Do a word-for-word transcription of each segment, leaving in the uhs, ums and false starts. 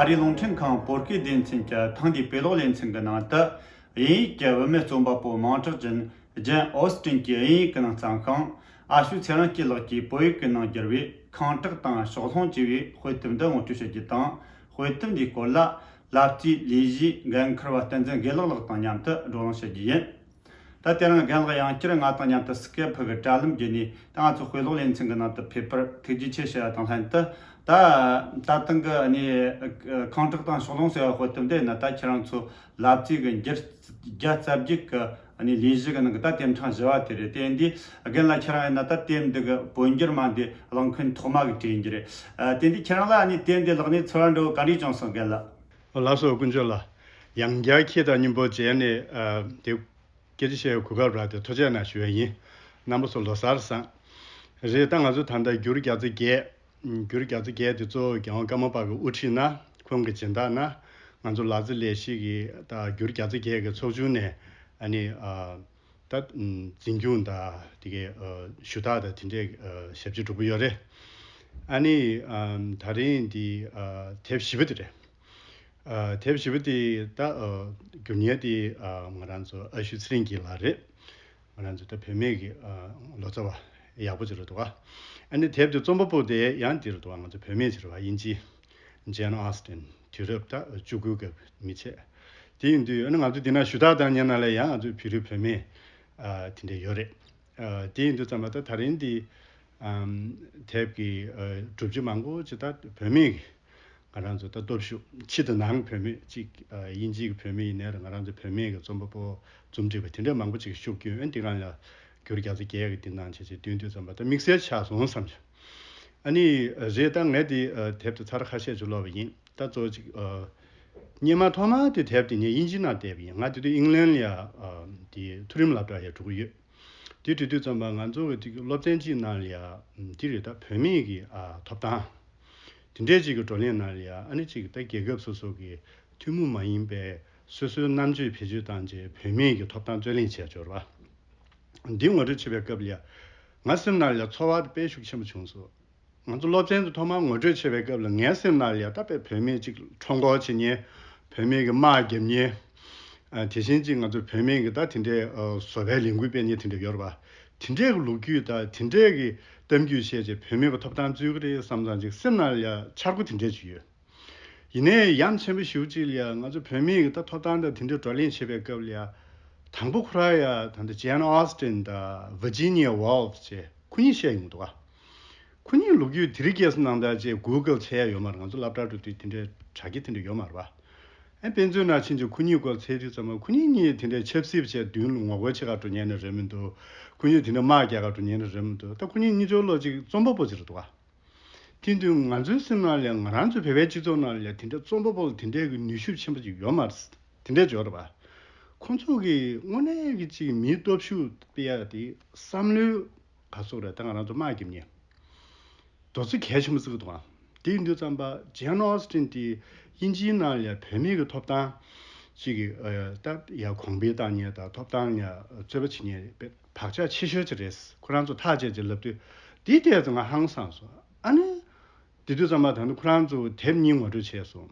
ཨ་རིའི་རླུང་འཕྲིན་ཁང་བོད་སྐད་སྡེ་ཚན་གྱི་ཐེངས་འདིའི་དཔེ་ཀློག་ལེ་ཚན་གྱི་ནང་དུ། དབྱིན་ཡིག་གི་བུད་མེད་རྩོམ་པ་པོ་མིང་གྲགས་ཅན་ཇེན་ཨོ་སི་ཏིན་གྱི་དབྱིན་ཡིག་གི་ནང་བརྩམས་ཤིང་། ཨ་ཤུ་ཚེ་རིང་སྐྱིད་ལགས་ཀྱིས་བོད་ཡིག་གི་ནང་བསྒྱུར་བའི་ཁེངས་དྲེགས་དང་ཕྱོགས་ལྷུང་ཅེས་པའི་དཔེ་དེབ་འདི་ངོ་སྤྲོད་བྱེད་རྒྱུ་དང་། དཔེ་དེབ་འདིའི་སྐོར་ལ་ལབ་རྩེའི་ལས་གཞིའི་འགན་འཁུར་བ་བསྟན་འཛིན་དགེ་ལེགས་ལགས་དང་མཉམ་དུ་བགྲོ་གླེང་བྱེད་རྒྱུ་ཡིན། ད་དེ་རིང་རྒན་ལགས་ཡང་བསྐྱར་ང་དང་མཉམ་དུ་སི་ཀེབ་གི་དྲ་ལམ་བརྒྱུད་ནས། ད་ང་ཚོ་དཔེ་ཀློག་ལེ་ཚན་གྱི་ནང་དུ་ཕེབས་པར་ཐུགས་རྗེ་ཆེ་ཞུ་བ་དང་ལྷན་དུ། ད་ད་ཐེངས་ཀྱི་ཨ་ནི་ཁེངས་དྲེགས་དང་ཕྱོགས་ལྷུང་ཟེར་བའི་དཔེ་དེབ་འདི་ཡིན་ན། ད་ཁྱེད་རང་ཚོ་ལབ་རྩེ་གི་འགྱུར་བརྒྱ་རྩ་བརྒྱད་ཀྱི་ཨ་ནི་ལས་གཞི་གི་ནང་གི་ད་དེབ་ཕྲེང་བཞི་བ་དེ་རེད། དེ་ཡིན་དུས་རྒན་ལགས་ཁྱེད་རང་ཡིན་ན་ད་དེབ་འདི་གི་བོད་འགྱུར་མ་འདི་གླེང་མཁན་ཐོག་མ་གི་གྲས་ཡིན་རྒྱུ་རེད། ཨ། དེ་ཡིན་དུས་ཁྱེད་རང་ལ་ཨ་ནི་དེབ་འདི་བཀླགས་ནས་ཚོར་བ་འདྲ་བོ་ག་འདྲས་བྱུང་སོང་རྒན་ལགས། ལགས་སོ། དཀོན་མཆོག་ལ་ཡང་བསྐྱར་ཁྱེད་དང་མཉམ་པོ་མཇལ་ནས། ཨ། དེ་སྐད་ཆ་བཤད་གོ་སྐབས་རག་སྟེ་ཐུགས་རྗེ་གནང་ཞུ་བ་ཡིན། རྣམ་པ་ཚོ་ལོ་གསར་བཟང་། རེད། ད་ང་ཚོ་ད་ལྟ་འགྱུར་བརྒྱ་རྩ་བརྒྱད། འགྱུར་བརྒྱ་རྩ་བརྒྱད་དེ་གཙོ་བོ་རྒྱལ་དབང་ཀརྨ་པ་གིས་དབུ་ཁྲིད་ན། ཁོང་གི་སྦྱིན་བདག་ན་ང་ཚོ་ལབ་རྩེ་ལས་གཞི་གི་ད་འགྱུར་བརྒྱ་རྩ་བརྒྱད་ཀྱི་ཚོགས་ཆུང་ནས་ཨ་ནི། ཨ། ད་འཛིན་སྐྱོང་དང་དེ་གའི། ཨ། ཞུ་དག་དང་དེ་འདྲའི། ཨ། ཞབས་ཕྱི་སྒྲུབ་ཀྱི་ཡོད་རེད། ཨ་ནི། ཨ། ད་རིང་འདི། ཨ། དེབ་བཞི་པ་དེ་རེད། ཨ། དེབ་བཞི་པ་དེ་ད། ཨ། སྒྱུར་མཁན་དེ། ཨ། ང་རང་ཚོ་ཨ་ཤུ་ཚེ་རིང་སྐྱིད་ལགས་རེད། ང་རང་ཚོ་ད་བུད་མེད་ཀྱི། ཨ། ལོ་ཙཱ་བ་ཡག་པོ་ཅིག་རེད་འདུག་ག་ཨ་ནི་དེབ་དེ་རྩོམ་པ་པོ་དེ་ཡང་དེ་རེད་འདུག་ག་ང་ཚོ་བུད་མེད་ཅིག་རེད་པ། དབྱིན་ཇི། ཇེན་ཨོ་སི་ཏིན། དུས་རབས་ད་བཅུ་དགུ་གི་མི་ཚད། དེ་ཡིན་དུས་ཨ་ནི་ང་ཚོ་འདི་ན་ཞུ་དག་བཏང་མཁན་ནང་ལ་ཡང་ང་ཚོའི་བོད་རིགས་བུད་མེད། ཨ། དེ་འདྲ་ཡོད་རེད། ཨ། དེ་ཡིན་དུས་ཙམ་པ་ད་ད་རིང་འདི། ཨམ། དེབ་ཀྱི། ཨ། སྒྲུབ་བྱེད་མང་པོ་ཅིག་ད་བུད་མེད་ཀྱི། ང་རང་ཚོ་ད་སྟོབས་ཤུགས། ཕྱི་དང་ནང་བུད་མེད་ཅིག་ཨ། དབྱིན་ཇིའི་བུད་མེད་ཡིན་ནའི་རེད། ང་རང་ཚོ་བུད་མེད་ཀྱི་རྩོམ་པ་པོ་རྩོམ་སྒྲིག་པ་དེ་འདྲ་མང་པོ་ཅིག་ཤུགས་སྐྱོན། ཨ། འདི་གང་ལ་འགྱུར་བརྒྱ་རྩ་བརྒྱད་ཀྱི་འདི་ནང་བྱས་བྱས་བསྟུན་དུས་ཙམ་པ་ད་དམིགས་བསལ་ཆགས་སོང་བསམ་བྱུང་། ཨ་ནི། རེད། ད་ངས་འདི། ཨ། དེབ་དེ་ཚར་ཁ་ཤས་ཅིག་ཀློག་པ་ཡིན། ད་གཙོ་བོ་ཅིག་ཨ། སྔོན་མ་ཐོག་མར་དེ་དེབ་དེ་ངས་དབྱིན་ཇིའི་ནང་བལྟས་པ་ཡིན། ང་དེ་དུས་ཨིང་ལན་ལ་ཡ། ཨ། དེ་མཐོ་རིམ་སློབ་གྲྭ་ཡ་འགྲོ་གི་ཡོད། དེ་འགྲོ་དུས་ཙམ་པ་ང་ཚོ་གི་དེ་སློབ་ཚན་གཅིག་ནང་ལ་ཡ། དེ་རེད། ད་བུད་མེད་ཀྱི། ཨ། ཐོབ་ཐང་དེ་འདྲས་ཅིག་གི་བགྲོ་གླེང་ནང་ལ་ཡ། ཨ་ནི་ཅིག་ད་རྒྱལ་ཁབ་སོ་སོ་གི་ཐུན་མོང་མ་ཡིན་པའི་སོ་སོའི་རྣམ་དཔྱོད་བེད་སྤྱོད་བཏང་བྱས་བུད་མེད་ཀྱི་ཐོབ་ཐང་རྩོད་གླེང་བྱས་ཡོད་རེད་པ། འདི་ངོ་སྤྲོད་བྱེད་པའི་སྐབས་ལ་ཡ། ང་སེམས་ནང་ལ་ཡ་ཚོར་བ་དཔེ་ཤུགས་ཆེན་པོ་བྱུང་སོང་། ང་ཚོ་སློབ་ཚན་དུ་ཐོག་མར་ངོ་སྤྲོད་བྱེད་པའི་སྐབས་ལ་ངའི་སེམས་ནང་ལ་ཡ། ད་དཔེ་བུད་མེད་ཅིག་ཁྲོམ་སྐོར་བྱེད་མཁན། བུད་མེད་ཀྱི་དམག་རྒྱབ་མཁན། ཨ། དེ་བཞིན་ཅིག་ང་ཚོ་བུད་མེད་ཀྱི་ད་དེ་འདྲའི། ཨ། བཟོ་པའི་ལས་འགུལ་སྤེལ་མཁན་དེ་འདྲ་ཡོད་རེད་པ། དེ་འདྲའི་གི་ལོ་རྒྱུས་དང་དེ་འདྲའི་གི་གཏམ་རྒྱུད་བཤད་བྱས་བུད་མེད་ཀྱི་ཐོབ་ཐང་རྩོད་ཀྱི་རེད་བསམ་ཙང་ཅིག་སེམས་ནང་ལ་ཡ་འཆར་སྒོ་དེ་འདྲ་ཅིག་ཡོད། ཡིན་ནའི་ཡ་ཡ་མཚན་པོ་ཞེ་པོ་ཅིག་ལ་ཡ། ང་ཚོ་བུད་མེད་ཀྱི་ད་ཐོབ་ཐང་དང་དེ་འདྲའི་བགྲོ་གླེང་བྱེད་པའི་སྐབས་ལ་ཡ། དང་པོ་ཁོ་རང་ཡ་ད་ལྟ་ཇེན་ཨོ་སི་ཏིན་དང་ཝར་ཇི་ནི་ཡ་ཝོལ་ཕ་བྱས་ཁོ་གཉིས་བཤད་ཡོང་འདུག་ག་ཁོ་གཉིས་ལོ་རྒྱུས་དེ་རིང་ཁ་སང་ནང་ལྟར་ཅིག་གུ་གལ་བྱས་ཡ་ཡོད་མ་རེད། ང་ཚོ་སློབ་གྲྭ་འགྲོ་དུས་དེ་འདྲའི་དྲ་རྒྱ་དེ་འདྲ་ཡོད་མ་རེད་པ། ཨ། དཔེ་མཚོན་ནང་ཕྱིན་ཅིག་ཁོ་གཉིས་སྐོར་འཚོལ་དུས་ཙམ་པ་ཁོ་གཉིས་གཉིས་དེ་འདྲའི་ཆབ་སྲིད་བྱས་མདུན་ལ་ངོ་རྒོལ་བྱེད་ག་འགྲོ་མཁན་ནི་རེད་མི་འདུག་ཁོ་གཉིས་དེ་འདྲ་དམག་རྒྱག་ག་འགྲོ་མཁན་ནི་རེད་མི་འདུག་ད་ཁོ་གཉིས་གཉིས་ཆ་ལོ་ཅིག་རྩོམ་པ་པོ་ཅིག་རེད་འདུག་ག་དེ་དུས་ང་ཚོའི་སེམས་ནང་ལ་ང་རང་ཚོའི་བོད་པའི་སྤྱི་ཚོགས་ནང་ལ་དེ་འདྲའི་རྩོམ་པ་པོ་ལ་དེ་འདྲའི་གི་ནུས་ཤུགས་ཆེན་པོ་ཅིག་ཡོད་མ་རེད། དེ་འདྲའི་འབྱོར་བ། ཁོང་ཚོ་གི་དངོས་གནས་ཀྱི་ཅིག་མིའི་སྟོབས་ཤུགས་སྤེལ་ཡ་དེ་བསམ་བློའི་ག་ཟེར་རེད། ད་ང་རང་ཚོ་དམག་རྒྱབ་མཁན་རྡོ་རྗེ་གལ་ཆེན་པོ་བརྩི་གི་འདུག་ཨང་། དེ་ཡིན་དུས་ཙམ་པ་ཇེན་ཨོ་སི་ཏིན་དེ་དབྱིན་ཇིའི་ནང་ལ་བུད་མེད་ཀྱི་ཐོབ་ཐང་ཅིག་གི་ཨ་ད་ཡ་གོང་འཕེལ་བཏང་མཁན་དང་ཐོབ་ཐང་ཡ་རྩོད་པ་བྱེད་མཁན་བག་ཆགས་ཆེ་ཤོས་ཅིག་རེད། ཁོ་རང་ཚོ་ཐག་བཅད་ཅིག་ལབ་དུས་དེའི་ཐད་དུ་ང་ཧང་སངས་སོང་། ཨ་ནི། དེ་དུས་ཙམ་པ་ད་ནི་ཁོ་རང་ཚོ་དེབ་གཉིས་ངོ་སྤྲོད་བྱས་སོང་།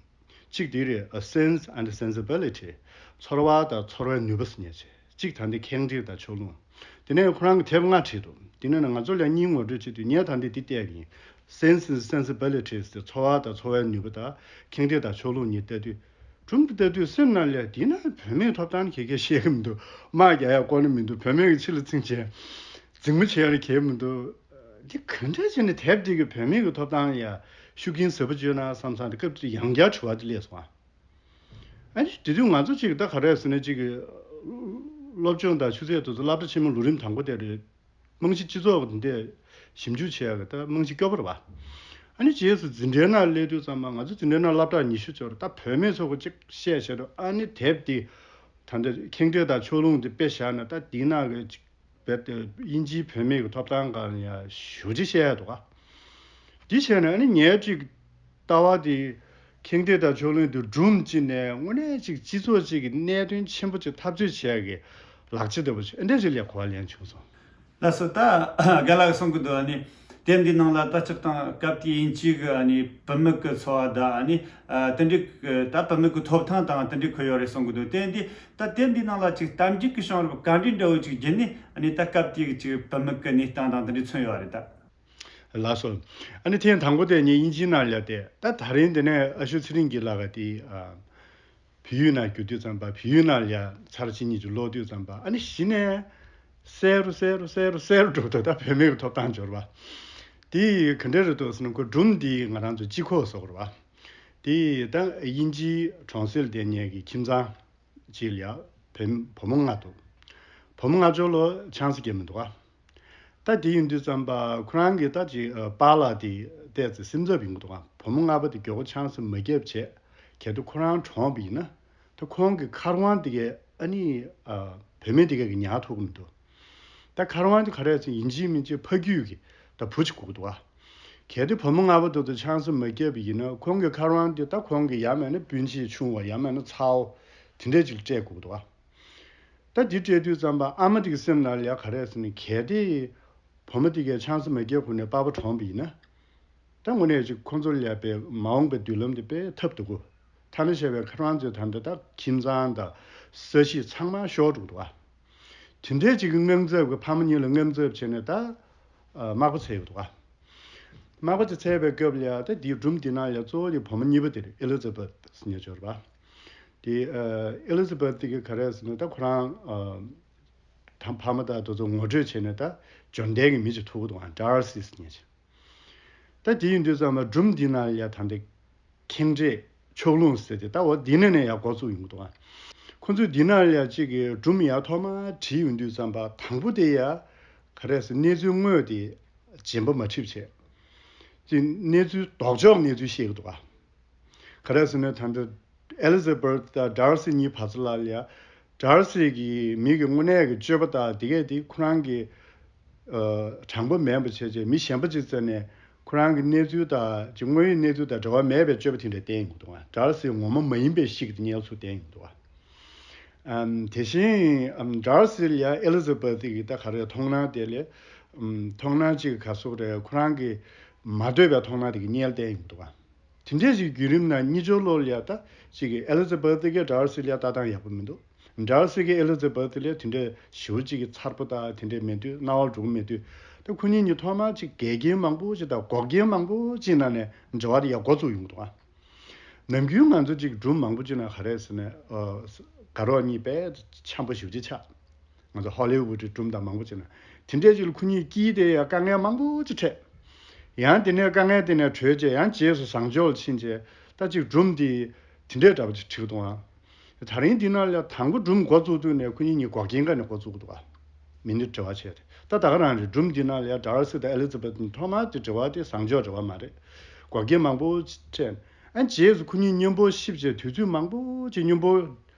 གཅིག་དེ་རེད། A Sense and Sensibility། ཚོར་བ་དང་ཚོར་བའི་ནུས་པ་ཟེར་མཁན་ཅིག་གཅིག་ད་ནི་ཁེངས་དྲེགས་དང་ཕྱོགས་ལྷུང་། དེ་ནས་ཁོ་རང་གིས་དེབ་ལྔ་བྲིས་འདུག་དེ་ནས་ང་ཚོ་ལ་གཉིས་ངོ་སྤྲོད་བྱེད་དུས་ངས་ད་འདི་འདི་བལྟས་པ་ཡིན། Sense and Sensibility ཟེར་ཚོར་བ་དང་ཚོར་བའི་ནུས་པ་དང་ཁེངས་དྲེགས་དང་ཕྱོགས་ལྷུང་གཉིས་བལྟས་དུས། གྲུབ་འདི་ལྟ་དུས་སེམས་ནང་ལ་འདི་ན་བུད་མེད་ཐོབ་ཐང་ག་གེ་བཤད་གི་མི་འདུག་དམག་རྒྱག་ཡ་དཀོན་ནི་མི་འདུག་བུད་མེད་ཀྱི་ཕྱི་ལ་བརྩིངས་བྱས་འཛིང་མོ་བྱེད་ཡ་ལ་གལ་མི་འདུག་འདི་ག་འདྲ་བྱས་ནས་དེབ་འདི་གི་བུད་མེད་ཀྱི་ཐོབ་ཐང་ཡ་ཤུགས་རྐྱེན་ཟབ་པོ་བྱུང་ན་བསམ་བསམ་དེ་སྐབས་དེ་ཡང་བསྐྱར་དྲི་བ་དེ་སླེབས་སོང་ཨ། ཨ་ནི་དེ་དུས་ང་ཚོ་གཅིག་ད་ག་རེ་ཟེར་ན་གཅིག་གི་སློབ་སྦྱོང་དང་ཆུ་ཚད་དེ་ཚོ་སློབ་གྲྭ་ཆེན་མོ་ལོ་རིམ་དང་པོ་དེ་རེད། རྨང་གཞི་སྤྱི་ཚོགས་འདི་འདྲས་ཞིབ་འཇུག་བྱེད་ཡག་གི་ད་རྨང་གཞི་སྐྱོ་པོ་རེད་པ། ཨ་ནི་རྗེས་སུ་འཛིན་གྲྭའི་ནང་སླེབས་དུས་ཙམ་པ་ང་ཚོ་འཛིན་གྲྭའི་ནང་སློབ་གྲྭ་ཉི་ཤུ་ཙམ་རེད། ད་བུད་མེད་ཚོ་གི་གཅིག་བཤད་བཤད་དུས་ཨ་ནི་དེབ་འདི་ད་ལྟ་ཁེངས་དྲེགས་དང་ཕྱོགས་ལྷུང་འདི་དཔེ་བཞག་ན་ད་འདི་ནང་གི་གཅིག་རྦད་དེ་དབྱིན་ཇིའི་བུད་མེད་ཀྱི་ཐོབ་ཐང་སྒང་ལ་ཡང་ཞེ་པོ་ཅིག་བཤད་ཡག་འདུག་ག་འདི་བྱས་ན་ཨ་ནི་ངས་གཅིག་ལྟ་བ་དེ་ཁེངས་དྲེགས་དང་ཕྱོགས་ལྷུང་དེ་སྒྲུང་ཅིག་ནས་དངོས་གནས་ཅིག་སྤྱི་ཚོགས་ཅིག་གི་གནད་དོན་ཆེན་པོ་ཅིག་ཐག་གཅོད་བྱེད་ཡག་གི་ལག་ཆ་ལྟ་བུ་ཅིག་ཨེ་འདྲ་ཅིག་ལ་གོ་བ་ལེན་བྱུང་སོང་། ལགས་སོ། ད་རྒན་ལགས་གསུང་གི་འདུག་ཨ་ནི་ དེབ་འདིའི་ནང་ལ་ད་སྤྱིར་བཏང་སྐབས་དེའི་དབྱིན་ཇི་གི་ཨ་ནི་བུད་མེད་ཀྱི་འཚོ་བ་དང་ཨ་ནི་ཨ་དེ་འདྲའི་ད་བུད་མེད་ཀྱི་ཐོབ་ཐང་དང་དེ་འདྲའི་འཁོད་ཡོད་རེད་གསུང་གི་འདུག་དེ་འདི་ད་དེབ་འདིའི་ནང་ལ་ཅིག་གཏམ་རྒྱུད་ཀྱི་བྱུང་རབས་ག་འདྲའི་འདྲ་བོ་ཅིག་བརྒྱུད་ནས་ཨ་ནི་ད་སྐབས་དེའི་ཅིག་བུད་མེད་ཀྱི་གནས་སྟངས་དང་དེ་འདྲའི་མཚོན་ཡོད་རེད་ད། ལགས་སོ། ཨ་ནི་ཐེངས་དང་པོ་དེ་ངས་དབྱིན་ཇིའི་ནང་ལ་བལྟས། ད་ད་རིང་འདི་ནས་ཨ་ཤོ་ཚེ་རིང་གི་ལག་ག་དེ་ཨ་བལ་ཡུལ་ནང་བསྒྱུར་དུས་ཙམ་པ། བལ་ཡུལ་ནང་ལ་ཡ་ཚར་གཅིག་གཉིས་ཅིག་ཀློག་དུས་ཙམ་པ། ཨ་ནི་གཞི་ནས་གསལ་རུ་གསལ་རུ་གསལ་རུ་གསལ་རུ་འགྲོ་འདུག་ད་བུད་མེད་ཀྱི་ཐོབ་ཐང་སྦྱོར་བ་དེ་ག་འདྲ་རེད་འདུག་ཟེར་ན། ཁོ་སྒྲུང་འདི་ང་རང་ཚོ་སྤྱི་ཁོག་ཟེར་དགོས་རེད་པ། དེ་ད་དབྱིན་ཇིའི་གྲོང་གསེབ་དེ་ཉལ་གྱི་ཁྱིམ་ཚང་ཅིག་ལ་ཡ་བུ་བུ་མོ་ལྔ་འདུག་བུ་མོ་ལྔ་ཅོག་ལོ་ཆང་ས་བརྒྱབ་མི་འདུག་ག་ད་དེ་ཡིན་དུས་ཙམ་པ་ཁོ་རང་གི་ད་ཅིག་ཨ་པཱ་ལགས་དེ་ཏོག་ཙམ་སེམས་འཚབ་ཡོང་གི་འདུག་ག་བུ་མོ་ལྔ་པོ་དེ་མགྱོགས་པོ་ཆང་ས་མ་བརྒྱབ་བྱས། གལ་ཏེ་ཁོ་རང་གྲོངས་པ་ཡིན་ན། ད་ཁོང་གི་མཁར་དབང་དེ་གས་ཨ་ནི་ཨ་བུད་མེད་དེ་གས་ཀྱིས་ཉར་ཐུབ་ཀྱི་མི་འདུག་ད་མཁར་དབང་དེ་ག་རེ་ཟེར་ན་ཡིན་གཅིག་མིན་གཅིག་ཕ་རྒྱུད་ཀྱི་ད་བུ་ཅིག་དགོས་ཀྱི་འདུག་ག་གལ་ཏེ་བུ་མོ་ལྔ་པོ་དེ་ཚོ་ཆང་ས་མ་བརྒྱབ་པ་ཡིན་ན། ཁོང་གི་མཁར་དབང་དེ་ད་ཁོང་གི་ཡང་མིན་ན་སྤུན་མཆེད་ཆུང་བ། ཡང་མིན་ན་ཚ་བོ་དེ་འདྲས་ཅིག་ལ་སྤྲད་དགོས་ཀྱི་འདུག་ག་ད་འདི་སྤྲད་དུས་ཙམ་པ་ཨ་མ་དེ་གི་སེམས་ནང་ལ་ཡ་ག་རེ་ཟེར་ན། གལ་ཏེ་བུ་མོ་དེ་གས་ཆང་ས་མ་བརྒྱབ་གོང་ནས་པ་ཕ་གྲོངས་པ་ཡིན་ན། ད་དངོས་གནས་ཅིག་ཁོང་ཚོ་ལ་ཡ་དཔེ་མ་འོངས་པའི་མདུན་ལམ་དེ་དཔེ་ཐབས་སྡུག་གོ། ཐ་ན་བཤད་པའི་མཁར་དབང་ཚོའི་ད་ལྟ་ད་ཁྱིམ་ཚང་དང་ས་གཞི་ཚང་མ་ཤོར་འགྲོ་གི་འདུག་ག་དེ་འདྲས་ཅིག་གི་དངངས་འཚབ་ཀྱིས་ཕ་མ་གཉིས་ལ་དངངས་འཚབ་བྱས་ནས་ད་ཨ་མག་པ་འཚོལ་ཡོད་འདུག་ག་མག་པ་ཅིག་འཚོལ་བའི་སྐབས་ལ་ཡ་ད་འདིའི་སྒྲུང་འདི་ནང་ལ་ཡ་གཙོ་བོ་དེ་བུ་མོ་གཉིས་པ་དེ་རེད། ཨེ་ལི་ཛ་བེད་ཟེར་མཁན་ཅིག་ཡོད་རེད་པ། དེ་ཨ་ཨེ་ལི་ཛ་བེད་དེ་གིས་ག་རེ་ཟེར་ན། ད་ཁོ་རང་ཨ་ད་ཕ་མ་དང་དེ་ཚོ་ངོ་སྤྲོད་བྱས་ནས་ད་འབྱོར་ལྡན་གྱི་མི་ཅིག་ཐུག་གི་འདུག་ག་ཌར་སི་ཟེར་མཁན་ཅིག་ད་དེ་ཡིན་དུས་ཙམ་པ་སྒྲུང་འདི་ནང་ལ་ཡ་ད་འདི་ཁེངས་དྲེགས་ཕྱོགས་ལྷུང་ཟེར་ཏེ་ད་འོ་འདི་ནས་ནས་ཡ་འགོ་བཙུགས་ཡོང་གི་འདུག་ག་ཁོ་ཚོས་འདི་ནང་ལ་ཡ་གཅིག་གི་སྒྲུང་ཡ་ཐོག་མ་བྲིས་ཡོང་དུས་ཙམ་པ་དང་པོ་དེ་ཡ་ག་རེ་ཟེར། གནས་ཚུལ་དངོས་དེ་རྗེན་པ་མ་འཁྲིད་བྱས། ཅིག་གནས་ཚུལ་ལྡོག་ཕྱོགས་གནས་ཚུལ་བཤད་ཀྱི་འདུག་ག་ག་རེ་ཟེར་ན། ད་ལྟ་ཨེ་ལི་ཛ་བེད་དང་ཌར་སི་གཉིས་བར་ཚོ་ལ་ཡ། ཌར་སི་གི་མི་གི་དངོས་གནས་ཀྱི་སྤྱོད་པ་དང་དེ་གས་དེ་ཁོ་རང་གི་ཨ་དྲང་པོ་མིན་པ་བྱས་བྱས། མི་གཞན་པ་ཅིག་བཙལ་ནས་ཁོ་རང་གི་གནས་ཚུལ་དང་ཅིག་དངོས་ཡོད་གནས་ཚུལ་དང་འབྲེལ་བ་མེད་པའི་སྤྱོད་པ་དེ་འདྲ་བསྟན་ཡོང་གི་འདུག་ག་ཌར་སི་ངོ་མ་མ་ཡིན་པའི་གཤིས་ཀྱི་དམྱལ་ཚུལ་བསྟན་ཡོང་གི་འདུག་ག་ཨམ་དེ་བཞིན་ཨམ་ཌར་སི་ལ་ཡ་ཨེ་ལི་ཛ་བེད་ཀྱི་ད་ག་རེ་མཐོང་སྣང་དེ་ལས། ཨམ་མཐོང་སྣང་གཅིག་ག་ཟེར་རེད། ཁོ་རང་གི་མ་འདོད་པའི་མཐོང་སྣང་དེ་གིས་དམྱལ་བསྟན་ཡོང་གི་འདུག་ག་དེ་འདྲས་ཅིག་བརྒྱུད་རིམ་ནང་གཉིས་ཆར་ལོག་ལ་ཡ་ད་ཅིག་གི་ཨེ་ལི་ཛ་བེད་དེ་གས་ཌར་སི་ལ་ཡ་ལྟ་སྟངས་ཡག་པོ་མི་འདུག་ཌར་སི་གིས་ཨེ་ལི་ཛ་བེད་དེ་ལ་ཡ་དེ་འདྲས་ཞེ་པོ་ཅིག་གི་མཚར་པོ་དང་དེ་འདྲས་མེད་དུས། རྣ་བར་འགྲོ་གི་མེད་དུས། ད་ཁོ་གཉིས་གཉིས་ཐོག་མར་ཅིག་འགལ་རྐྱེན་མང་པོ་ཅིག་དང་འགོག་རྐྱེན་མང་པོ་ཅིག་ནང་ནས་འབྲེལ་བ་དེ་ཡ་འགོ་བཙུགས་ཡོང་གི་འདུག་ག་ནམ་རྒྱུན་ང་ཚོ་ཅིག་སྒྲུང་མང་པོ་ཅིག་ནང་ག་རེ་ཟེར་ན། ཨ་དགའ་རོགས་གཉིས་དཔེ་འཆམ་པོ་ཞེ་པོ་ཅིག་ཆགས། ང་ཚོ་ཧོ་ལི་ཝུ་ཌི་སྒྲུང་དང་མང་པོ་ཅིག་ནང་དེ་འདྲས་ཅིག་ལ་ཁོ་གཉིས་དཀྱིལ་དེ་ཡ་དཀའ་ངལ་མང་པོ་ཅིག་འཕྲད། ཡང་དེ་ནས་དཀའ་ངལ་དེ་ནས་གྲོལ་བྱས། ཡང་རྗེས་སུ་བཟང་ཕྱོགས་ལ་ཕྱིན་བྱས། ད་ཅིག་སྒྲུང་དེ་དེ་འདྲས་འདྲ་པོ་ཅིག་བྲིས་འདུག་ཨང་། དེ་རིང་འདི་ནང་ལ་དང་པོ་སྒྲུང་འགོ་བཙུགས་དུས་ནས་ཁོ་གཉིས་གཉིས་འགོག་རྐྱེན་སྒང་ནས་འགོ་བཙུགས་འདུག་ག་མི་འདི་འབྲེལ་བ་བྱས་ཏེ། ད་ད་ག་རང་རེད། སྒྲུང་འདི་ནང་ལ་ཡ་ཌར་སི་དང་ཨེ་ལི་ཛ་བེད་ཐོག་མ་དེ་འབྲེལ་བ་དེ་བཟང་ཕྱོགས་འབྲེལ་བ་མ་རེད། འགོག་རྐྱེན་མང་པོ་འཕྲད། ཨ་རྗེས་སུ་ཁོ་གཉིས་མཉམ་པོ་གཤིབ་བྱས། དུས་ཚོད་མང་པོ་ཅིག་མཉམ་པོ་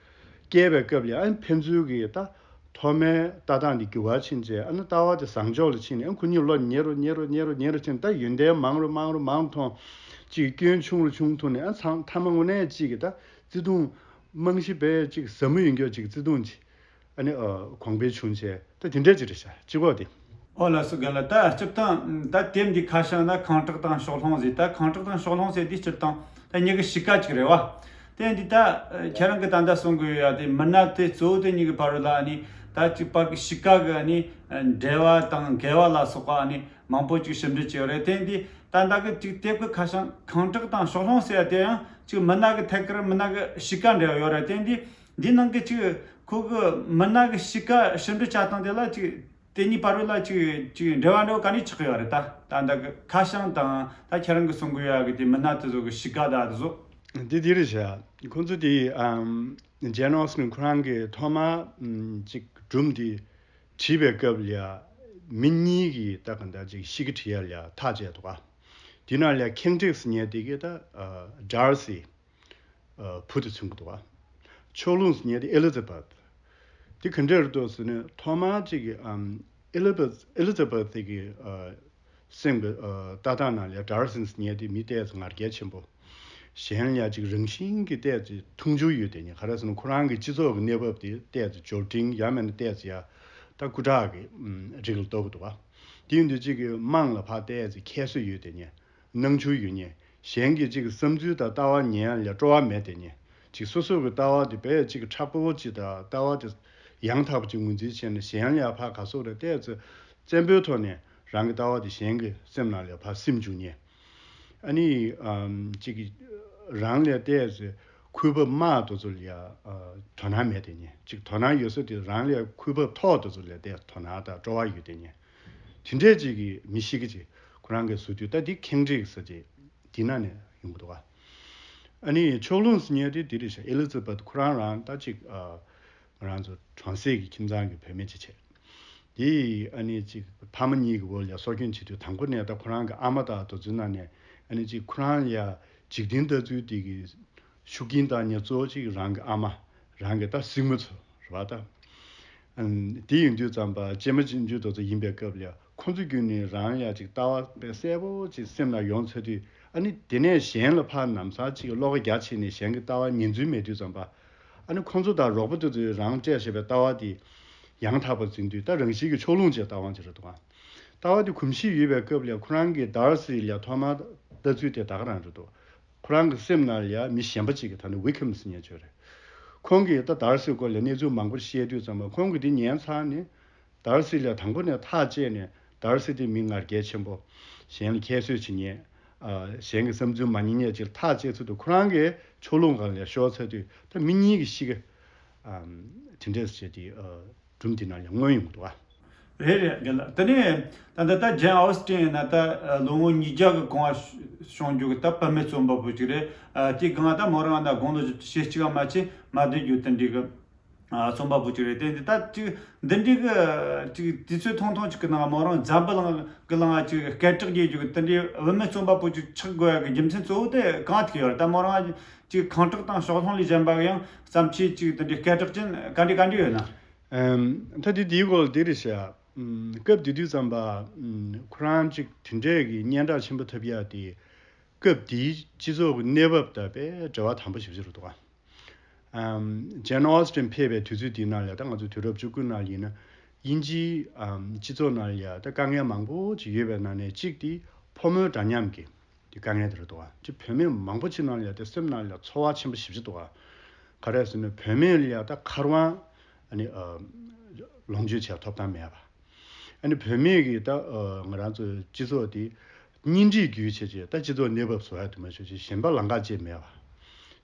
བསྐྱལ་བའི་སྐབས་ལ་ཨ་ཕན་ཚུན་གྱི་ད་ཐོག་མའི་ལྟ་སྟངས་དེ་འགྱུར་བ་ཕྱིན་བྱས། ཨ་ནི་ལྟ་བ་དེ་བཟང་ཕྱོགས་ལ་ཕྱིན་ནས། ཨ་ཁོ་གཉིས་བློ་ཉེ་རུ་ཉེ་རུ་ཉེ་རུ་ཉེ་རུ་ཕྱིན། ད་ཡོན་ཏན་མང་རུ་མང་རུ་མང་རུ་མཐོང་། ཅིག་སྐྱོན་ཆུང་རུ་ཆུང་ཐུག་ནས། ཨ་ཚང་མཐའ་མ་དངོས་གནས་ཅིག་གི་ད་བརྩེ་དུང་རྨང་གཞི་དཔེ་ཅིག་ཟབ་མོ་ཡོད་མཁན་ཅིག་བརྩེ་དུང་ཅིག་ཨ་ནི་ཨ་གོང་འཕེལ་བྱུང་བྱས། ད་དེ་འདྲས་ཅིག་རེད་ཤག་སྤྱི་ཁོག་དེ། ཨོ་ལགས་སོ། རྒན་ལགས། ད་སྤྱིར་བཏང་ད་དེབ་འདི་ཁ་བྱང་ན་ཁེངས་དྲེགས་དང་ཕྱོགས་ལྷུང་ཟེར། ད་ཁེངས་དྲེགས་དང་ཕྱོགས་ལྷུང་ཟེར་འདི་སྤྱིར་བཏང་ད་མྱི་གི་གཤིས་ཀ་ཅིག་རེད་བ། དེ་འདི་ད་ཁྱེད་རང་གིས་ད་ལྟ་གསུང་གི་ཡོད་ཡ་དེ་མི་སྣ་དེ་གཙོ་བོ་དེ་གཉིས་ཀྱི་བར་ལ་ཨ་ནི་ད་ཅིག་བར་གྱི་གཤིས་ཀ་གི་ཨ་ནི་འབྲེལ་བ་དང་འགལ་བ་ལ་སོགས་པ་ཨ་ནི་མང་པོ་ཅིག་ཞིབ་འབྲི་བྱས་ཡོད་རེད། དེ་འདི་ད་ལྟ་གི་ཅིག་དེབ་ཀྱི་ཁ་བྱང་ཁེངས་དྲེགས་དང་ཕྱོགས་ལྷུང་ཟེར་ཡ་དེ་ཡང་ཅིག་མི་སྣ་གི་ཐད་ཀར་མི་སྣ་གི་གཤིས་ཀ་འབྲེལ་བ་ཡོད་རེད། དེ་འདི་འདི་ནང་གི་ཅིག་ཁོ་གི་མི་སྣ་གི་གཤིས་ཀ་ཞིབ་འབྲི་བྱ་སྟངས་དེ་ལ་ཅིག་དེ་གཉིས་བར་ལ་ཅིག་ཅིག་འབྲེལ་བ་འདྲ་བོ་ག་ནས་ཆགས་ཀྱི་ཡོད་རེད། ད་ད་ལྟ་གི་ཁ་བྱང་དང་ད་ཁྱེད་རང་གིས་གསུང་གི་ཡོད་གི་དེ་མི་སྣ་དེ་ཚོ་གི་གཤིས་ཀ་ད་དེ་ཚོ། འདི་འདི་རེད་ཤག་ཁོང་ཚོ་དེ་ཨམ་ཇེན་ཨོ་སི་ཊིན་ཁོ་རང་གིས་ཐོག་མ་ཨམ་ཅིག་སྒྲུང་འདི་བྲིས་པའི་སྐབས་ལ་ཡ་མི་གཉིས་ཀྱིས་ད་གང་ལྟར་ཅིག་གཤིས་ཀ་བྲི་ཡ་ལ་ཡ་ཐག་བཅད་འདུག་ག་དེ་ནང་ལ་ཡ་ཁེངས་དྲེགས་ཟེར་མཁན་དེ་གི་ད་ཨ་ཌར་སི། ཨ་བུ་དེ་མཚོན་གྱི་འདུག་ག་ཕྱོགས་ལྷུང་ཟེར་མཁན་དེ་ཨེ་ལི་ཛ་བེད། དེ་ག་འདྲ་རེད་འདུག་ཟེར་ན། ཐོག་མར་ཅིག་གི་ཨམ་ཨེ་ལི་ཛ་ཨེ་ལི་ཛ་བེད་དེ་གི་ཨ་སེམས་ཀྱི་ཨ་ལྟ་སྟངས་ནང་ལ་ཡ་ཌར་སི་ཟེར་མཁན་དེ་མི་ཏོག་ཙམ་ང་རྒྱལ་ཆེན་པོ། གཞན་ལ་ཡ་ཅིག་རང་བཞིན་གྱིས་ཏོག་ཙམ་མཐོང་ཆུང་ཡོད་དེ་ནི། ག་རེ་ཟེར་ན་ཁོ་རང་གི་སྤྱི་ཚོགས་ཀྱི་གནས་བབ་དེ་ཏོག་ཙམ་འབྱོར་འབྲིང་ཡང་མིན་ན་ཏོག་ཙམ་ཡ་ད་སྐུ་དྲག་གི་ཨམ་རིགས་ལ་གཏོགས་ཀྱི་འདུག་ག་དེ་ཡིན་དུས་གཅིག་གི་དམངས་ལ་ཕར་བལྟས་ཚེ་ཁྱད་གསོད་ཡོད་དེ་ཉེ། སྣང་ཆུང་ཡོད་ཉེ། གཞན་གྱི་གཅིག་གི་བསམ་ཚུལ་དང་ལྟ་བ་ཉན་ཡ་ལ་སྤྲོ་བ་མེད་དེ་ཉེ། གཅིག་སོ་སོ་གི་ལྟ་བ་དེ་དཔེ་གཅིག་གི་མཁྲེགས་པོ་གཅིག་དང་ལྟ་བ་དེ་ཡང་དག་པ་གཅིག་ངོས་འཛིན་བྱས་ནས་གཞན་ལ་ཡ་ཕར་ག་སོགས་རེ་བལྟས་ཚེ་བཙན་པོའི་ཐོག་ནས་རང་གི་ལྟ་བ་དེ་གཞན་གྱི་སེམས་ནང་ལ་ཕར་སིམ་བཅུག་ཉེ། ཨ་ནི་ཨམ་གཅིག་གི་རང་ལ་བལྟས་ཚེ་གུས་པ་དམའ་དེ་ཚོ་ལ་ཡ་ཨ་དོ་སྣང་མེད་དེ་ཉེ། གཅིག་དོ་སྣང་ཡོད་ས་དེ་རང་ལས་གུས་པ་མཐོ་དེ་ཚོ་ལ་བལྟས་དོ་སྣང་དང་སྤྲོ་བ་ཡོད་དེ་ཉེ། དེ་འདྲས་ཅིག་གི་མི་ཞིག་གི་ཅིག་ཁོ་རང་གི་བཟོ་དུས་ད་འདི་ཁེངས་དྲེགས་ཟེར་ཅིག་འདི་ན་ནས་ཡོང་གི་འདུག་ག་ཨ་ནི་ཕྱོགས་ལྷུང་ཟེར་མཁན་དེ་འདི་རེད་ཤག་ཨེ་ལི་ཛ་བྷེཐ་ཁོ་རང་རང་ད་ཅིག་ཨ་ང་རང་ཚོ་གྲོང་གསེབ་ཀྱི་ཁྱིམ་ཚང་གི་བུད་མེད་ཅིག་བྱས། དེ་ཨ་ནི་ཅིག་ཕ་མ་གཉིས་ཀྱི་འོག་ལ་སྲོག་སྐྱོན་བྱེད་དུས་དང་པོ་ནས་ད་ཁོ་རང་གི་ཨ་མ་དང་དེ་ཚོའི་ནང་ནས་ཨ་ནི་ཅིག་ཁོ་རང་ལ་འཇིག་རྟེན་ལྟ་ཚུལ་དེ་གི་ཤུགས་རྐྱེན་བཏང་མཁན་གཙོ་བོ་གཅིག་རང་གི་ཨ་མ། རང་གི་ད་སྲིང་མོ་ཚོ་རེད་པ་ད། ཨམ་དེ་ཡིན་དུས་ཙམ་པ་གཅེན་མོ་གཅེན་གཅུང་དེ་ཚོ་ཡིན་པའི་སྐབས་ལ་ཁོང་ཚོ་བརྒྱུད་ནས་རང་ཡ་ཅིག་ལྟ་བ་དཔེ་གསལ་པོ་ཅིག་སེམས་ལ་ཡོང་ཚར་དུས་ཨ་ནི་དེ་ནས་གཞན་ལ་ཕར་ལམ་སང་ཅིག་བློ་ཁ་རྒྱ་ཆེ་ནས་གཞན་གྱི་ལྟ་བ་ཉན་ཚུལ་མེད་དུས་ཙམ་པ། ཨ་ནི་ཁོང་ཚོ་དང་རོགས་པ་དེ་ཚོས་རང་སྤྲད་བཞག་པའི་ལྟ་བ་དེ་ཡང་དག་པར་འཛིན་དུས་ད་རང་བཞིན་གྱི་ཕྱོགས་ལྷུང་ཅན་ལྟ་བ་ཅིག་རེད་འདུག་ག་ལྟ་བ་དེ་གོམས་གཤིས་ཡོད་པའི་སྐབས་ལ་ཁོ་རང་གིས་ཌར་སི་ལ་ཐོག་མར་ལྟ་ཚུལ་དེ་ད་ག་རང་རེད་འདུག་ཁོ་རང་གི་སེམས་ནང་ལ་ཡ་མི་གཞན་པ་ཅིག་གིས་ད་ནི་ཝི་ཀམ་ཟེར་མཁན་ཅིག་ཡོད་རེད། ཁོང་གིས་ད་ཌར་སིའི་སྐོར་ལ་གནས་ཚུལ་མང་པོ་བཤད་དུས་ཙམ་པ་ཁོང་གིས་དེ་ཉན་ཚར་ནས་ཌར་སི་ལ་དང་པོ་ནས་ཐག་བཅད་ནས་ཌར་སི་དེ་མི་ང་རྒྱལ་ཆེན་པོ། གཞན་ལ་ཁྱད་གསོད་བྱེད་མཁན། ཨ་གཞན་གྱི་བསམ་ཚུལ་མ་ཉན་མཁན་ཅིག་ལ་ཐག་བཅད་ཚར་དུས་ཁོ་རང་གི་ཕྱོགས་ལྷུང་སྒང་ལ་ཤོར་ཚར་དུས་ད་མི་གཉིས་ཀྱི་གཤིས་ཀ་ཨམ་དེ་འདྲས་བྱས་ཏེ་ཨ་སྒྲུང་འདི་ནང་ལ་མངོན་ཡོང་གི་འདུག་ག་རེད་རེད་རྒན་ལགས། དེ་ནས་ད་ལྟ་ད་ཇེན་ཨོ་སི་ཊིན་ཡིན་ན་ད་ལོ་ངོ་ཉིས་བརྒྱ་གི་གོང་བ་བྱུང་རྒྱུ་གི་ད་བུད་མེད་རྩོམ་པ་པོ་ཅིག་རེད། དེའི་སྒང་ད་མོ་རང་ད་དགུང་ལོ་བཞི་བཅུ་ཞེ་གཅིག་མ་ཆེ་མ་སྡོད་རྒྱུ་དེ་འདྲའི་གི་རྩོམ་པ་པོ་ཅིག་རེད། དེ་འདི་ད་ཅིག་འདི་འདྲའི་གི་ཅིག་དུས་ཚོད་ཐུང་ཐུང་ཅིག་གི་ནང་མོ་རང་འཛམ་བུ་གླིང་གི་ནང་ཅིག་སྐད་གྲགས་རྒྱས་རྒྱུ་གི་དེ་འདྲའི་བུད་མེད་རྩོམ་པ་པོ་ཅིག་ཆགས་དགོས་ཡ་གི་རྒྱུ་མཚན་གཙོ་བོ་དེ་གང་ཐུག་ཡོད་རེད། ད་མོ་རང་ཅིག་ཁེངས་དྲེགས་དང་ཕྱོགས་ལྷུང་ལས་གཞན་པ་གི་ཡང་བརྩམས་ཆོས་ཅིག་དེ་འདྲའི་སྐད་གྲགས་ཅན་ག་འདྲ་ག་འདྲ་ཡོད་ན། ཨམ། ད་དེ་དེའི་སྐོར་ལ་འདི་རེད་ཤག་ཨམ། སྐབས་དེ་དུས་ཙམ་པ། ཨམ། ཁོ་རང་གཅིག་དེ་འདྲས་ཀྱི་སྙན་གྲགས་ཆེན་པོ་ཐོབ་ཡ་དེ། སྐབས་དེའི་སྤྱི་ཚོགས་ཀྱི་གནས་བབ་དང་དཔེ་འབྲེལ་བ་དམ་པོ་ཞེ་པོ་ཅིག་རེད་འདུག་ག་ཨམ། ཇེན་ཨོ་སི་ཊིན་ཕེབས་པའི་དུས་ཚོད་དེའི་ནང་ལ་ད་ང་ཚོ་དུས་རབས་བཅུ་དགུ་ནང་ལ་ཡིན་ན། དབྱིན་ཇིའི་ཨམ། སྤྱི་ཚོགས་ནང་ལ་ཡ་ད་དཀའ་ངལ་མང་པོ་ཅིག་ཡོད་པའི་ནང་ནས་གཅིག་དེ་ཕོ་མོའི་འདྲ་མཉམ་གྱི། དེ་དཀའ་ངལ་དེ་རེད་འདུག་ག་ཅིག་བུད་མེད་མང་པོ་ཅིག་ནང་ལ་ཡ་དེ་སེམས་ནང་ལ་ཚོར་བ་ཆེན་པོ་ཞེ་པོ་ཅིག་འདུག་ག་ག་རེ་ཟེར་ན་བུད་མེད་ལ་ཡ་ད་མཁར་དབང་ཨ་ནི་ཨ་ལོངས་སྤྱོད་བྱེད་ཐོབ་ཐང་མེད་པ། ཨ་ནི་བུད་མེད་ཀྱི་ད་ཨ་ང་རང་ཚོའི་སྤྱི་ཚོགས་དེ་གཉེན་སྒྲིག་བརྒྱུད་བྱས་བྱས་ད་སྤྱི་ཚོགས་གནས་བབ་བཟོ་ཡ་དུ་མ་ཆོག་ཅིག་གཞན་པ་ལམ་ཁ་ཅིག་མེད་པ།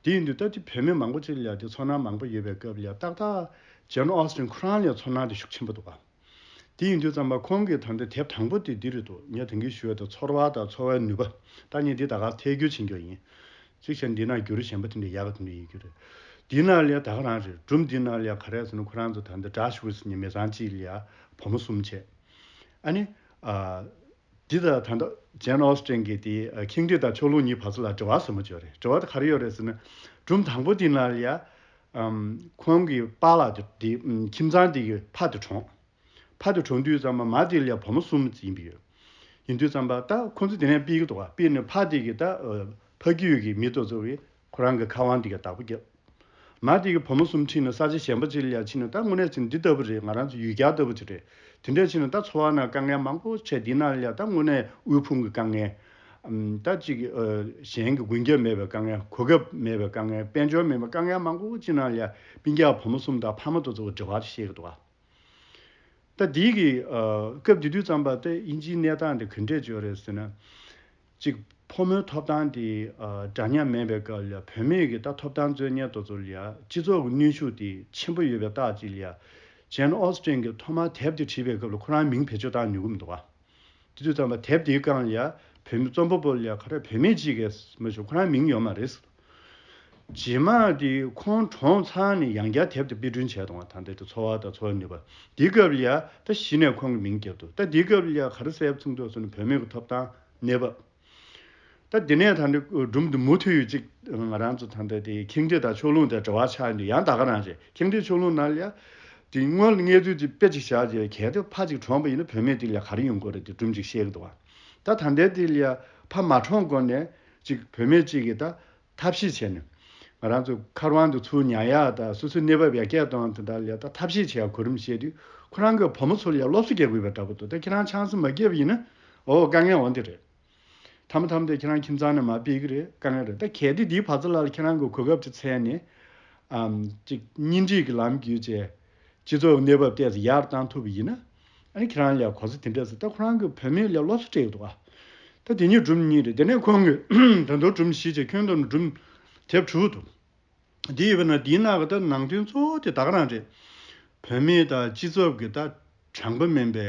དེ་ཡིན་དུས་ད་དེ་བུད་མེད་མང་པོ་ཅིག་ལ་ཡ་དེ་ཚོར་སྣང་མང་པོ་ཡོད་པའི་སྐབས་ལ་ཡ་ཏག་ཏག་ཇེན་ཨོ་སི་ཊིན་ཁོ་རང་ལ་ཡ་ཚོར་སྣང་དེ་ཤུགས་ཆེན་པོ་འདུག་ག་དེ་ཡིན་དུས་ཙམ་པ་ཁོང་གིས་ད་ལྟ་དེབ་དང་པོ་དེ་འདི་རེད་འདུག་ངས་དེང་གི་ཞུ་བ་དང་ཚོར་བ་དང་ཚོར་བའི་ནུས་པ། ད་ངས་འདི་ད་ག་ཐད་སྒྱུར་བྱེད་རྒྱུ་ཡིན། གཅིག་བྱས་འདི་ན་བསྒྱུར་གཞན་པ་དེ་འདྲ་ཡག་ག་དེ་འདྲ་ཡིན་རྒྱུ་རེད། འདི་ན་ལས་ད་ག་རང་རེད། སྒྲུང་འདི་ན་ལས་ག་རེ་ཟེར་ན་ཁོ་རང་ཚོ་ད་ལྟ་ཌ་ཤི་ཝི་ཟེར་མཁན་མི་ཚང་གཅིག་ལ་ཡ་བུ་མོ་གསུམ་བྱས། ཨ་ནི། ཨ། འདི་ད་ད་ལྟ་ཇེན་ཨོ་སི་ཊིན་གྱི་དེ་ཁེངས་དྲེགས་དང་ཕྱོགས་ལྷུང་གཉིས་བར་ཚོ་ལ་འབྲེལ་བ་ཟབ་མོ་ཅིག་ཡོད་རེད། འབྲེལ་བ་དེ་ག་རེ་ཡོད་རེད་ཟེར་ན། སྒྲུང་དང་པོ་དེ་ན་ལ་ཡ། ཨམ། ཁོང་གི་པཱ་ལགས་དེ་དེ་ཁྱིམ་ཚང་དེ་གི་ཕ་དེ་གྲོངས། ཕ་དེ་གྲོངས་དུས་ཙམ་པ་མ་དེ་ལ་ཡ་བུ་མོ་གསུམ་ཡིན་པ་ཡོད། ཡིན་དུས་ཙམ་པ་ད་ཁོང་ཚོ་དེ་ནས་ཕུད་ཀྱི་འདུག་ག་ཕུད་ནས་ཕ་དེ་གི་ད་ཕ་རྒྱུད་ཀྱི་མི་དེ་ཚོ་གིས་ཁོ་རང་གི་མཁར་དབང་དེ་གི་བདག་པོ་བརྒྱབ། མ་དེ་གི་བུ་མོ་གསུམ་ཁྲིད་ནས་ས་ཆ་གཞན་པ་ཅིག་ལ་ཡ་ཕྱིན་ནས་ད་དངོས་གནས་ཅིག་འདི་ལྟ་བུ་རེད། ང་རང་ཚོ་ཡུལ་གྱར་ལྟ་བུ་ཅིག་རེད། དེ་འདྲས་ཕྱིན་ནས་ད་འཚོ་བ་ནང་དཀའ་ངལ་མང་པོ་འཕྲད། འདི་ནང་ལ་ཡ་ད་དངོས་གནས་དབུལ་ཕོངས་ཀྱི་དཀའ་ངལ། ཨམ། ད་ཅིག་ཨ། གཞན་གྱི་མགོན་སྐྱབས་མེད་པའི་དཀའ་ངལ། གོ་སྐབས་མེད་པའི་དཀའ་ངལ། དཔལ་འབྱོར་མེད་པའི་དཀའ་ངལ་མང་པོ་ཅིག་ནང་ལ་ཡ་སྤུན་ཀྱག་བུ་མོ་གསུམ་དང་ཕ་མ་དེ་ཚོ་འབྲེལ་བ་བཤད་ཀྱི་འདུག་ག་ད་འདི་གི་ཨ། སྐབས་དེ་དུས་ཙམ་པ་དེ་དབྱིན་ཇིའི་གནས་སྟངས་དེ་ག་འདྲས་ཅིག་ཡོད་རེད་ཟེར་ན། གཅིག་ཕོ་མོའི་ཐོབ་ཐང་དེ་ཨ། འདྲ་མཉམ་མེད་པའི་སྐབས་ལ་བུད་མེད་ཀྱི་ད་ཐོབ་ཐང་རྩོད་མཁན་དེ་ཚོ་ལ་ཡ་སྤྱི་ཚོགས་ཀྱི་གནོན་ཤུགས་དེ་ཆེན་པོ་ཡོད་པའི་རྟགས་ཅིག་ལ་ཡ། ཇེན་ཨོ་སི་ཊིན་གྱིས་ཐོག་མར་དེབ་དེ་བྲིས་པའི་སྐབས་ལ་ཁོ་རང་མིང་བེད་སྤྱོད་བཏང་ནུས་ཀྱི་མི་འདུག་ག་དེ་དུས་ཙམ་པ་དེབ་དེའི་སྒང་ལ་ཡ་བུད་མེད་རྩོམ་པ་པོ་ལ་ཡ་ག་རེ་བུད་མེད་ཅིག་གིས་མ་གཞི་ཁོ་རང་མིང་ཡོད་མ་རེད། རྗེས་མ་དེ་ཁོང་གྲོངས་ཚར་ནས་ཡང་བསྐྱར་དེབ་དེ་དཔེ་སྐྲུན་བྱས་བཏང་བ། ད་ལྟའི་དེ་འཚོ་བ་དང་འཚོ་བའི་ནུས་པ། དེའི་སྐབས་ལ་ཡ་ད་གཞི་ནས་ཁོང་གི་མིང་བརྒྱབ་འདུག་ད་དེའི་སྐབས་ལ་ཡ་ག་རེ་གསལ་པོ་མཚོན་འདུག་ཟེར་ན་བུད་མེད་ཀྱི་ཐོབ་ཐང་གནས་བབ། ད་དེ་ནས་ད་ནི་སྒྲུང་འདི་མུ་མཐུད་ཡོད་ཅིག་ང་རང་ཚོ་ད་ལྟ་དེ་ཁེངས་དྲེགས་དང་ཕྱོགས་ལྷུང་དེ་འབྲེལ་བ་ཆགས་ཡོང་དུས་ཡང་ད་ག་རང་རེད། ཁེངས་དྲེགས་ཕྱོགས་ལྷུང་ནང་ལ་ཡ། དེ་སྔོན་ལ་གནས་ཚུལ་དེ་དཔེ་ཅིག་བཞག་རྗེས་གལ་ཏེ་ཕ་ཅིག་གྲོངས་པ་ཡིན་ན་བུད་མེད་དེ་ལ་ག་རེ་ཡོང་གི་རེད་དེ་སྒྲུང་ཅིག་བཤད་ཀྱི་འདུག་བ། ད་ད་ལྟའི་དེ་ལ་ཡ་ཕ་མ་གྲོངས་གོང་ནས་ཅིག་བུད་མེད་ཅིག་གིས་ད་ཐབས་ཤེས་བྱས་ནས། ང་རང་ཚོ་མཁར་དབང་དུ་ཚུར་ཉར་ཡག་དང་སོ་སོའི་གནས་བབ་ཡར་རྒྱས་གཏོང་ཡག་དེ་འདྲ་ལ་ད་ཐབས་ཤེས་བྱེད་ཡག་གོ་རིམ་བཤད་དུས་ཁོ་རང་གི་བུ་མོ་ཚོ་ལ་ཡང་སློབ་གསོ་རྒྱག་དགོས་པ་འདྲ་པོ་འདུག་ད་ཁྱེད་རང་ཆང་ས་མ་བརྒྱབ་པ་ཡིན་ན་འོ་དཀའ་ངལ་འོང་དེ་རེད། མཐའ་མ་མཐའ་མ་དེ་ཁྱེད་རང་ཁྱིམ་ཚང་ནས་མར་ཕུད་ཀྱི་རེད། དཀའ་ངལ་རེད། ད་གལ་ཏེ་འདིའི་བར་མཚམས་ལ་ཁྱེད་རང་གི་གོ་སྐབས་དེ་འཚལ་ནས་ཨམ་ཅིག་གཉེན་སྒྲིག་གི་ལམ་བརྒྱུད་བྱས། སྤྱི་ཚོགས་གནས་བབ་ཏོག་ཙམ་ཡར་བཏང་ཐུབ་པ་ཡིན་ན། ཨ་ནི་ཁྱེད་རང་ལ་གོ་ས་དེ་འདྲ་ཟེར། ད་ཁོ་རང་གི་བུད་མེད་ལ་སློབ་གསོ་སྤྲད་ཡོད་འདུག་ཨ། ད་དེ་ཉིད་སྒྲུང་གཉིས་རེད། དེ་ནས་ཁོང་གིས་ད་དུང་སྒྲུང་བཞི་བྱས། ཁྱོན་བསྡོམས་སྒྲུང་དེབ་དྲུག་འདུག་འདི་ཡོད་པ་ན་འདིའི་ནང་གི་ད་ནང་དོན་གཙོ་བོ་དེ་ད་ག་རང་རེད། བུད་མེད་དང་སྤྱི་ཚོགས་ཀྱི་ད་དྲང་པོ་མིན་པའི་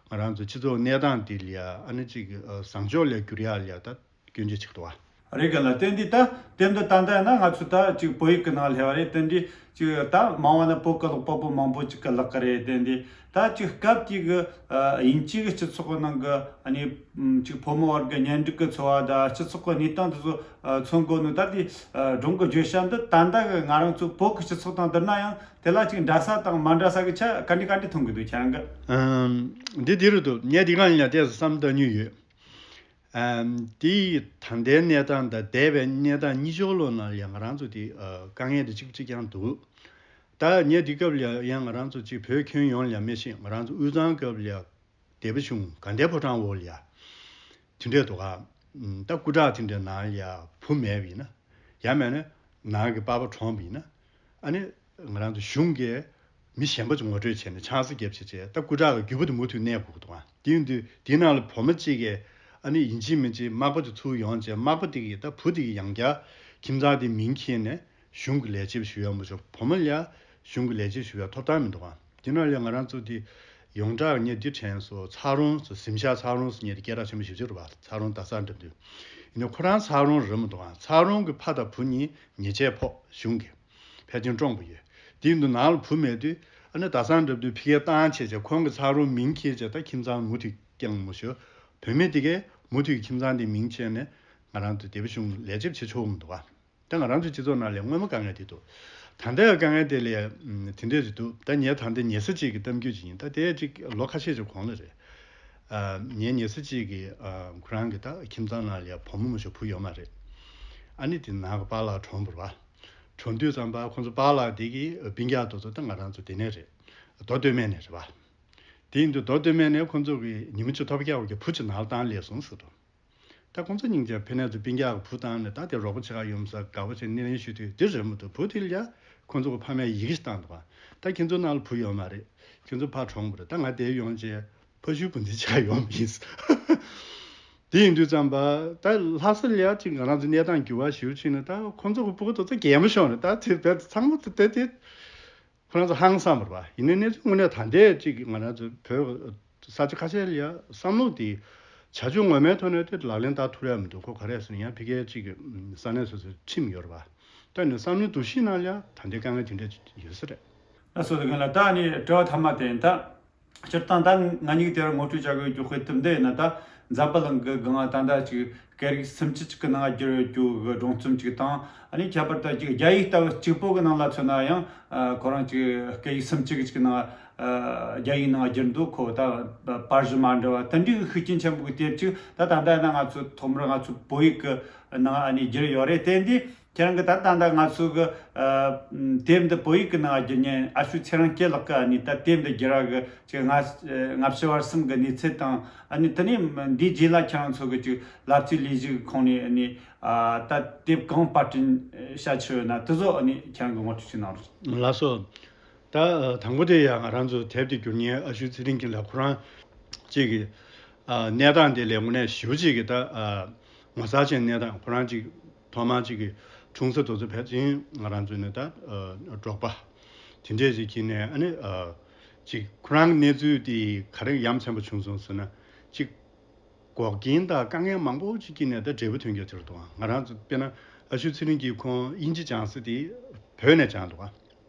ང་རང་ཚོ་སྤྱི་ཚོགས་གནས་སྟངས་འདི་ལ་ཡ་ཨ་ནི་ཅིག་བཟང་ཕྱོགས་ལ་བསྒྱུར་ཡག་ལ་ཡ་ད་སྐྱོན་བརྗོད་བྱེད་ཀྱི་འདུག་བ། རེད་ག་ལ། དེ་འདི་ད་དེ་འདི་ད་ལྟ་ཡིན་ན་ང་ཚོ་ད་ཅིག་བོད་ཡིག་གི་ནང་སླེབས་པ་རེད། དེ་འདི་ཅིག་ད་མང་བ་ན་བོད་ཀྱི་ཀློག་པ་པོ་མང་པོ་ཅིག་གིས་ཀློག་གི་རེད། དེ་འདི་ད་ཅིག་སྐབས་དེ་གི་ཨ་དབྱིན་ཇི་གི་སྤྱི་ཚོགས་ཀྱི་ནང་གི་ཨ་ནི་ཅིག་ཕོ་མོ་བར་གྱི་གཉེན་སྒྲིག་གི་འཚོ་བ་དང་སྤྱི་ཚོགས་ཀྱི་གནས་སྟངས་དེ་ཚོ་མཚོན་གོ་ནོ། ད་དེ་སྒྲུང་གི་བརྗོད་བྱ་འདི་ད་ལྟ་གི་ང་རང་ཚོ་བོད་ཀྱི་སྤྱི་ཚོགས་དང་བསྡུར་ན་ཡང་དེ་ལ་ཅིག་འདྲ་ས་དང་མ་འདྲ་ས་གི་ཆ་ག་འདྲ་ག་འདྲ་མཐོང་གི་འདུག་ཁྱེད་རང་གི། ཨམ། འདི་འདི་རེད་འདུག་ངས་འདི་གང་ཡིན་ལ་ཏོག་ཙམ་བསམ་བཏང་མྱོང་ཡོད། ཨམ། དེ་ད་ལྟའི་གནས་སྟངས་དང་འདས་པའི་གནས་སྟངས་གཉིས་ཆར་ལོ་ནང་ཡང་ང་རང་ཚོ་དེ་ཨ་དཀའ་ངལ་དེ་གཅིག་གཅིག་རྐྱང་འདུག་ད་ངས་དེ་སྐབས་ལ་ཡང་ང་རང་ཚོ་གཅིག་བོད་ཁྱོན་ཡོངས་ལ་མི་ཤེས། ང་རང་ཚོ་དབུས་གཙང་སྐབས་ལ་ཡང་སྡེ་པ་གཞུང་དགའ་ལྡན་ཕོ་བྲང་འོག་ལ་ཡ་དེ་འདྲས་འདུག་ག་ད་སྐུ་དྲག་དེ་འདྲས་ནང་ལ་ཡ་བུ་མེད་པ་ཡིན་ན། ཡང་མེད་ན་ནང་གི་པ་ཕ་གྲོངས་པ་ཡིན་ན། ཨ་ནི་ང་རང་ཚོ་གཞུང་གིས་མི་གཞན་པ་ཅིག་ངོ་སྤྲོད་བྱས་ནས་ཆང་ས་བརྒྱབ་བྱས་བྱས། ད་སྐུ་དྲག་གི་རྒྱུད་པ་དེ་མུ་མཐུད་གནས་དགོས་ཀྱི་འདུག་ཨ། དེ་ཡིན་དུས་དེའི་ནང་ལ་བུ་མོ་གཅིག་གིས་ཨ་ནི་ཡིན་གཅིག་མིན་གཅིག་མག་པ་དེ་ཚུར་ཡོང་བྱས། མག་པ་དེ་གིས་ད་བུ་དེ་གིས་ཡང་བསྐྱར་ཁྱིམ་ཚང་དེའི་མིང་འཁྱེར་ནས་གཞུང་གི་ལས་བྱེད་ཞུ་ཡག་མ་གཏོགས་བུ་མོ་ལ་གཞུང་གི་ལས་བྱེད་ཞུ་ཡག་ཐོབ་ཐང་མི་འདུག་ཨ། དེ་ནང་ལ་ང་རང་ཚོ་དེ་ཡོངས་གྲགས་ངས་འདི་དྲན་སོང་། ཚ་རོང་ཟེར། གཟིམ་ཤག་ཚ་རོང་ཟེར་མཁན་དེ་སྐད་གྲགས་ཆེན་པོ་ཞེ་པོ་ཅིག་རེད་པ། ཚ་རོང་རྡ་ས་འགྲམ་དུ། ཡིན་ནའི་ཁོ་རང་ཚ་རོང་རེད་མི་འདུག་ཨ། ཚ་རོང་གི་ཕ་དང་བུ་གཉིས་ཉེས་ཆད་ཕོག་གཞུང་གིས་ཕལ་ཆེར་བཀྲོངས་པ་ཡོད། དེ་ཡིན་དུས་ནང་ལ་བུ་མེད་དུས་ཨ་ནི་རྡ་ས་འགྲམ་དུ་ཕ་གིར་བཏང་བྱས་བྱས། ཁོང་གི་ཚ་རོང་མིང་འཁྱེར་བྱས། ད་ཁྱིམ་ཚང་མུ་མཐུད་བསྐྱངས་མ་ཞུ། བུད་མེད་དེ་གས་མུ་མཐུད་ཁྱིམ་ཚང་དེ་མིང་འཁྱེར་ནས་ང་རང་ཚོ་སྡེ་པ་གཞུང་ལས་བྱེད་བྱེད་ཆོག་གི་མི་འདུག་ཨ། ད་ང་རང་ཚོའི་སྤྱི་ཚོགས་ནང་ལ་སྔོན་མ་དཀའ་ངལ་དེ་འདུག་ད་ལྟའི་དཀའ་ངལ་དེ་ལས་ཨམ། དེ་འདྲས་ཅིག་འདུག་ད་ངས་ད་ལྟ་ཉེ་ས་གཅིག་གི་གཏམ་རྒྱུད་ཅིག་ཡིན། ད་དེ་ཅིག་ལོ་ཁ་ཤས་ཅིག་གོང་ལ་རེད། ཨ། ངའི་ཉེ་ས་གཅིག་གི་ཨ། ཁོ་རང་གི་ད་ཁྱིམ་ཚང་ནང་ལ་ཡ་བུ་མོ་མ་གཏོགས་བུ་ཡོད་མ་རེད། ཨ་ནི་དེ་ནང་གི་པཱ་ལགས་གྲོངས་པ་རེད་པ། གྲོངས་དུས་ཙམ་པ་ཁོ་ཚོ་པཱ་ལགས་དེ་གི་སྤུན་ཀྱག་དེ་ཚོ་ད་ང་རང་ཚོ་དེ་ནས་རེད། མདོ་སྟོད་སྨད་ནས་རེད་པ། དེ་ཡིན་དུས་མདོ་སྟོད་སྨད་ནས་ཁོ་ཚོ་གི་ཉི་མ་བཅུ་ཐོབ་རྒྱག་གི་བུ་ཅིག་ནང་ལ་བཏང་སླེབས་སོང་ཟེར་འདུག་ད་ཁོང་ཚོ་སྙིང་རྗེ། ཕ་ནས་ཚོ་སྤུན་ཀྱག་གི་བུ་བཏང་ནས་ད་དེ་རོགས་པ་བྱེད་ག་ཡོང་ས་དགའ་པོ་བྱས་སྣེ་ལེན་ཞུས་དུས་དེ་རེད་མི་འདུག་བུ་དེ་ལ་ཡ་ཁོང་ཚོ་གི་ཕ་མས་ཡི་གེ་ཞིག་བཏང་འདུག་ད་ཁྱེད་ཚོ་ནང་ལ་བུ་ཡོད་མ་རེད། ཁྱེད་ཚོ་ཕ་གྲོངས་པ་རེད། ད་ང་དེ་ཡོང་བྱས་ཕ་ཤུལ་བུ་འདི་བྱེད་ག་ཡོང་བ་ཡིན། དེ་ཡིན་དུས་ཙམ་པ་ད་ལྷ་ས་ལ་ཡ་ཅིག་ང་རང་ཚོ་གནས་སྟངས་འགྱུར་བ་ཞེ་པོ་ཕྱིན་ནས། ད་ཁོང་ཚོ་གི་སྤུ་གུ་དེ་ཚོ་རྒན་པོ་ཤོར་ནས། ད་དེ་བས་ཚང་མ་དེ་དེ་དེ། ཁོ་རང་ཚོ་ཧང་སངས་པ་རེད་པ། ཡིན་ནའི་གནས་ཚུལ་དངོས་གནས་ད་ལྟའི་ཅིག་ང་རང་ཚོ་བོད་ས་ཆ་ཁ་ཤས་ལ་ཡ་བསམ་བློ་དེ་བྱ་སྤྱོད་ངོ་མའི་ཐོག་ནས་དེ་ལག་ལེན་བསྟར་ཐུབ་ཡ་མི་འདུག་ཁོ་ག་རེ་ཟེར་ན་ཡང་ཕ་གིའི་ཅིག་ས་གནས་སོ་སོའི་ཁྲིམས་ཡོད་རེད་པ། ད་ནི་བསམ་བློའི་འདུ་ཤེས་ནང་ལ་ཡ་ད་ལྟའི་དཀའ་ངལ་དེ་འདྲ་ཅིག་ཡོད་ས་རེད། ལགས་སོ། དེ་ག་ལ་ད་ནི་དྲི་བ་ཐ་མ་དེ་ཡིན་ད། སྤྱིར་བཏང་ད་ང་གཉིས་དེ་རུ་ངོ་སྤྲོད་བྱ་དགོས་རྒྱུ་དཔེ་དེབ་འདི་ཡིན་ན། ད་འཛམ་བུ་གླིང་གི་སྒང་ད་ལྟ་ཅིག་སྐད་ཡིག་སུམ་ཅུ་ཅིག་གི་ནང་བསྒྱུར་ཡོད་རྒྱུ་གི་སྒྲུང་རྩོམ་ཅིག་དང་། ཨ་ནི་ཁྱད་པར་དུ་ཅིག་རྒྱ་ཡིག་ལྟ་བུ་གཅིག་པོ་གི་ནང་ལ་མཚོན་ན་ཡང་། ཨ། ཁོ་རང་ཅིག་སྐད་ཡིག་སུམ་ཅུ་གི་ཅིག་ནང་། ཨ། རྒྱ་ཡིག་ནང་བསྒྱུར་འདུག་ཁོ་ད་པར་གཞི་མ་འདྲ་བ་དེ་འདྲའི་ཤུགས་རྐྱེན་ཆེན་པོ་གི་དེབ་ཅིག་ད་ད་ལྟ་ཡིན་ན་ང་ཚོ་ཐོག་མར་ང་ཚོ་བོད་ཡིག་གི་ནང་ཨ་ནི་བསྒྱུར་ཡོད་རེད། དེ་འདི། ཁྱེད་རང་གིས་ད་ལྟ་ད་ང་ཚོ་གི། ཨ། དེབ་འདི་བོད་ཡིག་གི་ནང་བསྒྱུར་མཁན་ཨ་ཤུ་ཚེ་རིང་སྐྱིད་ལགས་ཀྱིས་ཨ་ནི་ད་དེབ་འདི་བསྒྱུར་བ་གི་ཅིག་སྔ་སྔ་ཕྱི་བར་གསུམ་གི་གནས་ཚུལ་དང་། ཨ་ནི་དེ་ནས་འདིའི་རྗེས་ལ་ཁྱེད་རང་ཚོ་གི་ཅིག་ལབ་རྩེའི་ལས་གཞི་གི་ཁོངས་ནས་ཨ་ནི། ཨ། ད་དེབ་གང་པར་སྐྲུན་བྱ་ཆོག་ཡོད་ན་དེ་ཚོ་ཨ་ནི་ཁྱེད་རང་གིས་ངོ་སྤྲོད་ཅིག་གནང་རོགས། ལགས་སོ། ད་དང་པོ་དེ་ཡང་ང་རང་ཚོ་དེབ་དེ་བསྒྱུར་མཁན་ཨ་ཤུ་ཚེ་རིང་སྐྱིད་ལགས་ཁོ་རང་གཅིག་གི། ཨ། གནས་སྟངས་དེ་ལས་དངོས་གནས་ཞེ་པོ་ཅིག་གི་ད། ཨ། ངོ་མཚར་ཅན་གནས་སྟངས། ཁོ་རང་གཅིག་ཐོག་མར་གཅིག་གི་འཁྲུངས་ས་དེ་ཚོ་ཕལ་ཆེར་ང་རང་ཚོ་ནས་ད། ཨ། འབྲོག་པ་དེ་འདྲས་ཅིག་གི་ནས། ཨ་ནི། ཨ། གཅིག་ཁོ་རང་གི་གནས་ཚུལ་དེ་ག་རེ་ཡ་མཚན་པོ་བྱུང་སོང་ཟེར་ན། གཅིག་འགོག་རྐྱེན་དང་དཀའ་ངལ་མང་པོ་ཅིག་གི་ནས་ད་འབྲས་བུ་ཐོན་རྒྱུ་དེ་རེད་འདུག་ང་རང་ཚོ་དཔེར་ན་ཨ་ཤུ་ཚེ་རིང་སྐྱིད་ཁོང་དབྱིན་ཇི་སྦྱང་ས་དེ་བོད་ནས་སྦྱངས་འདུག་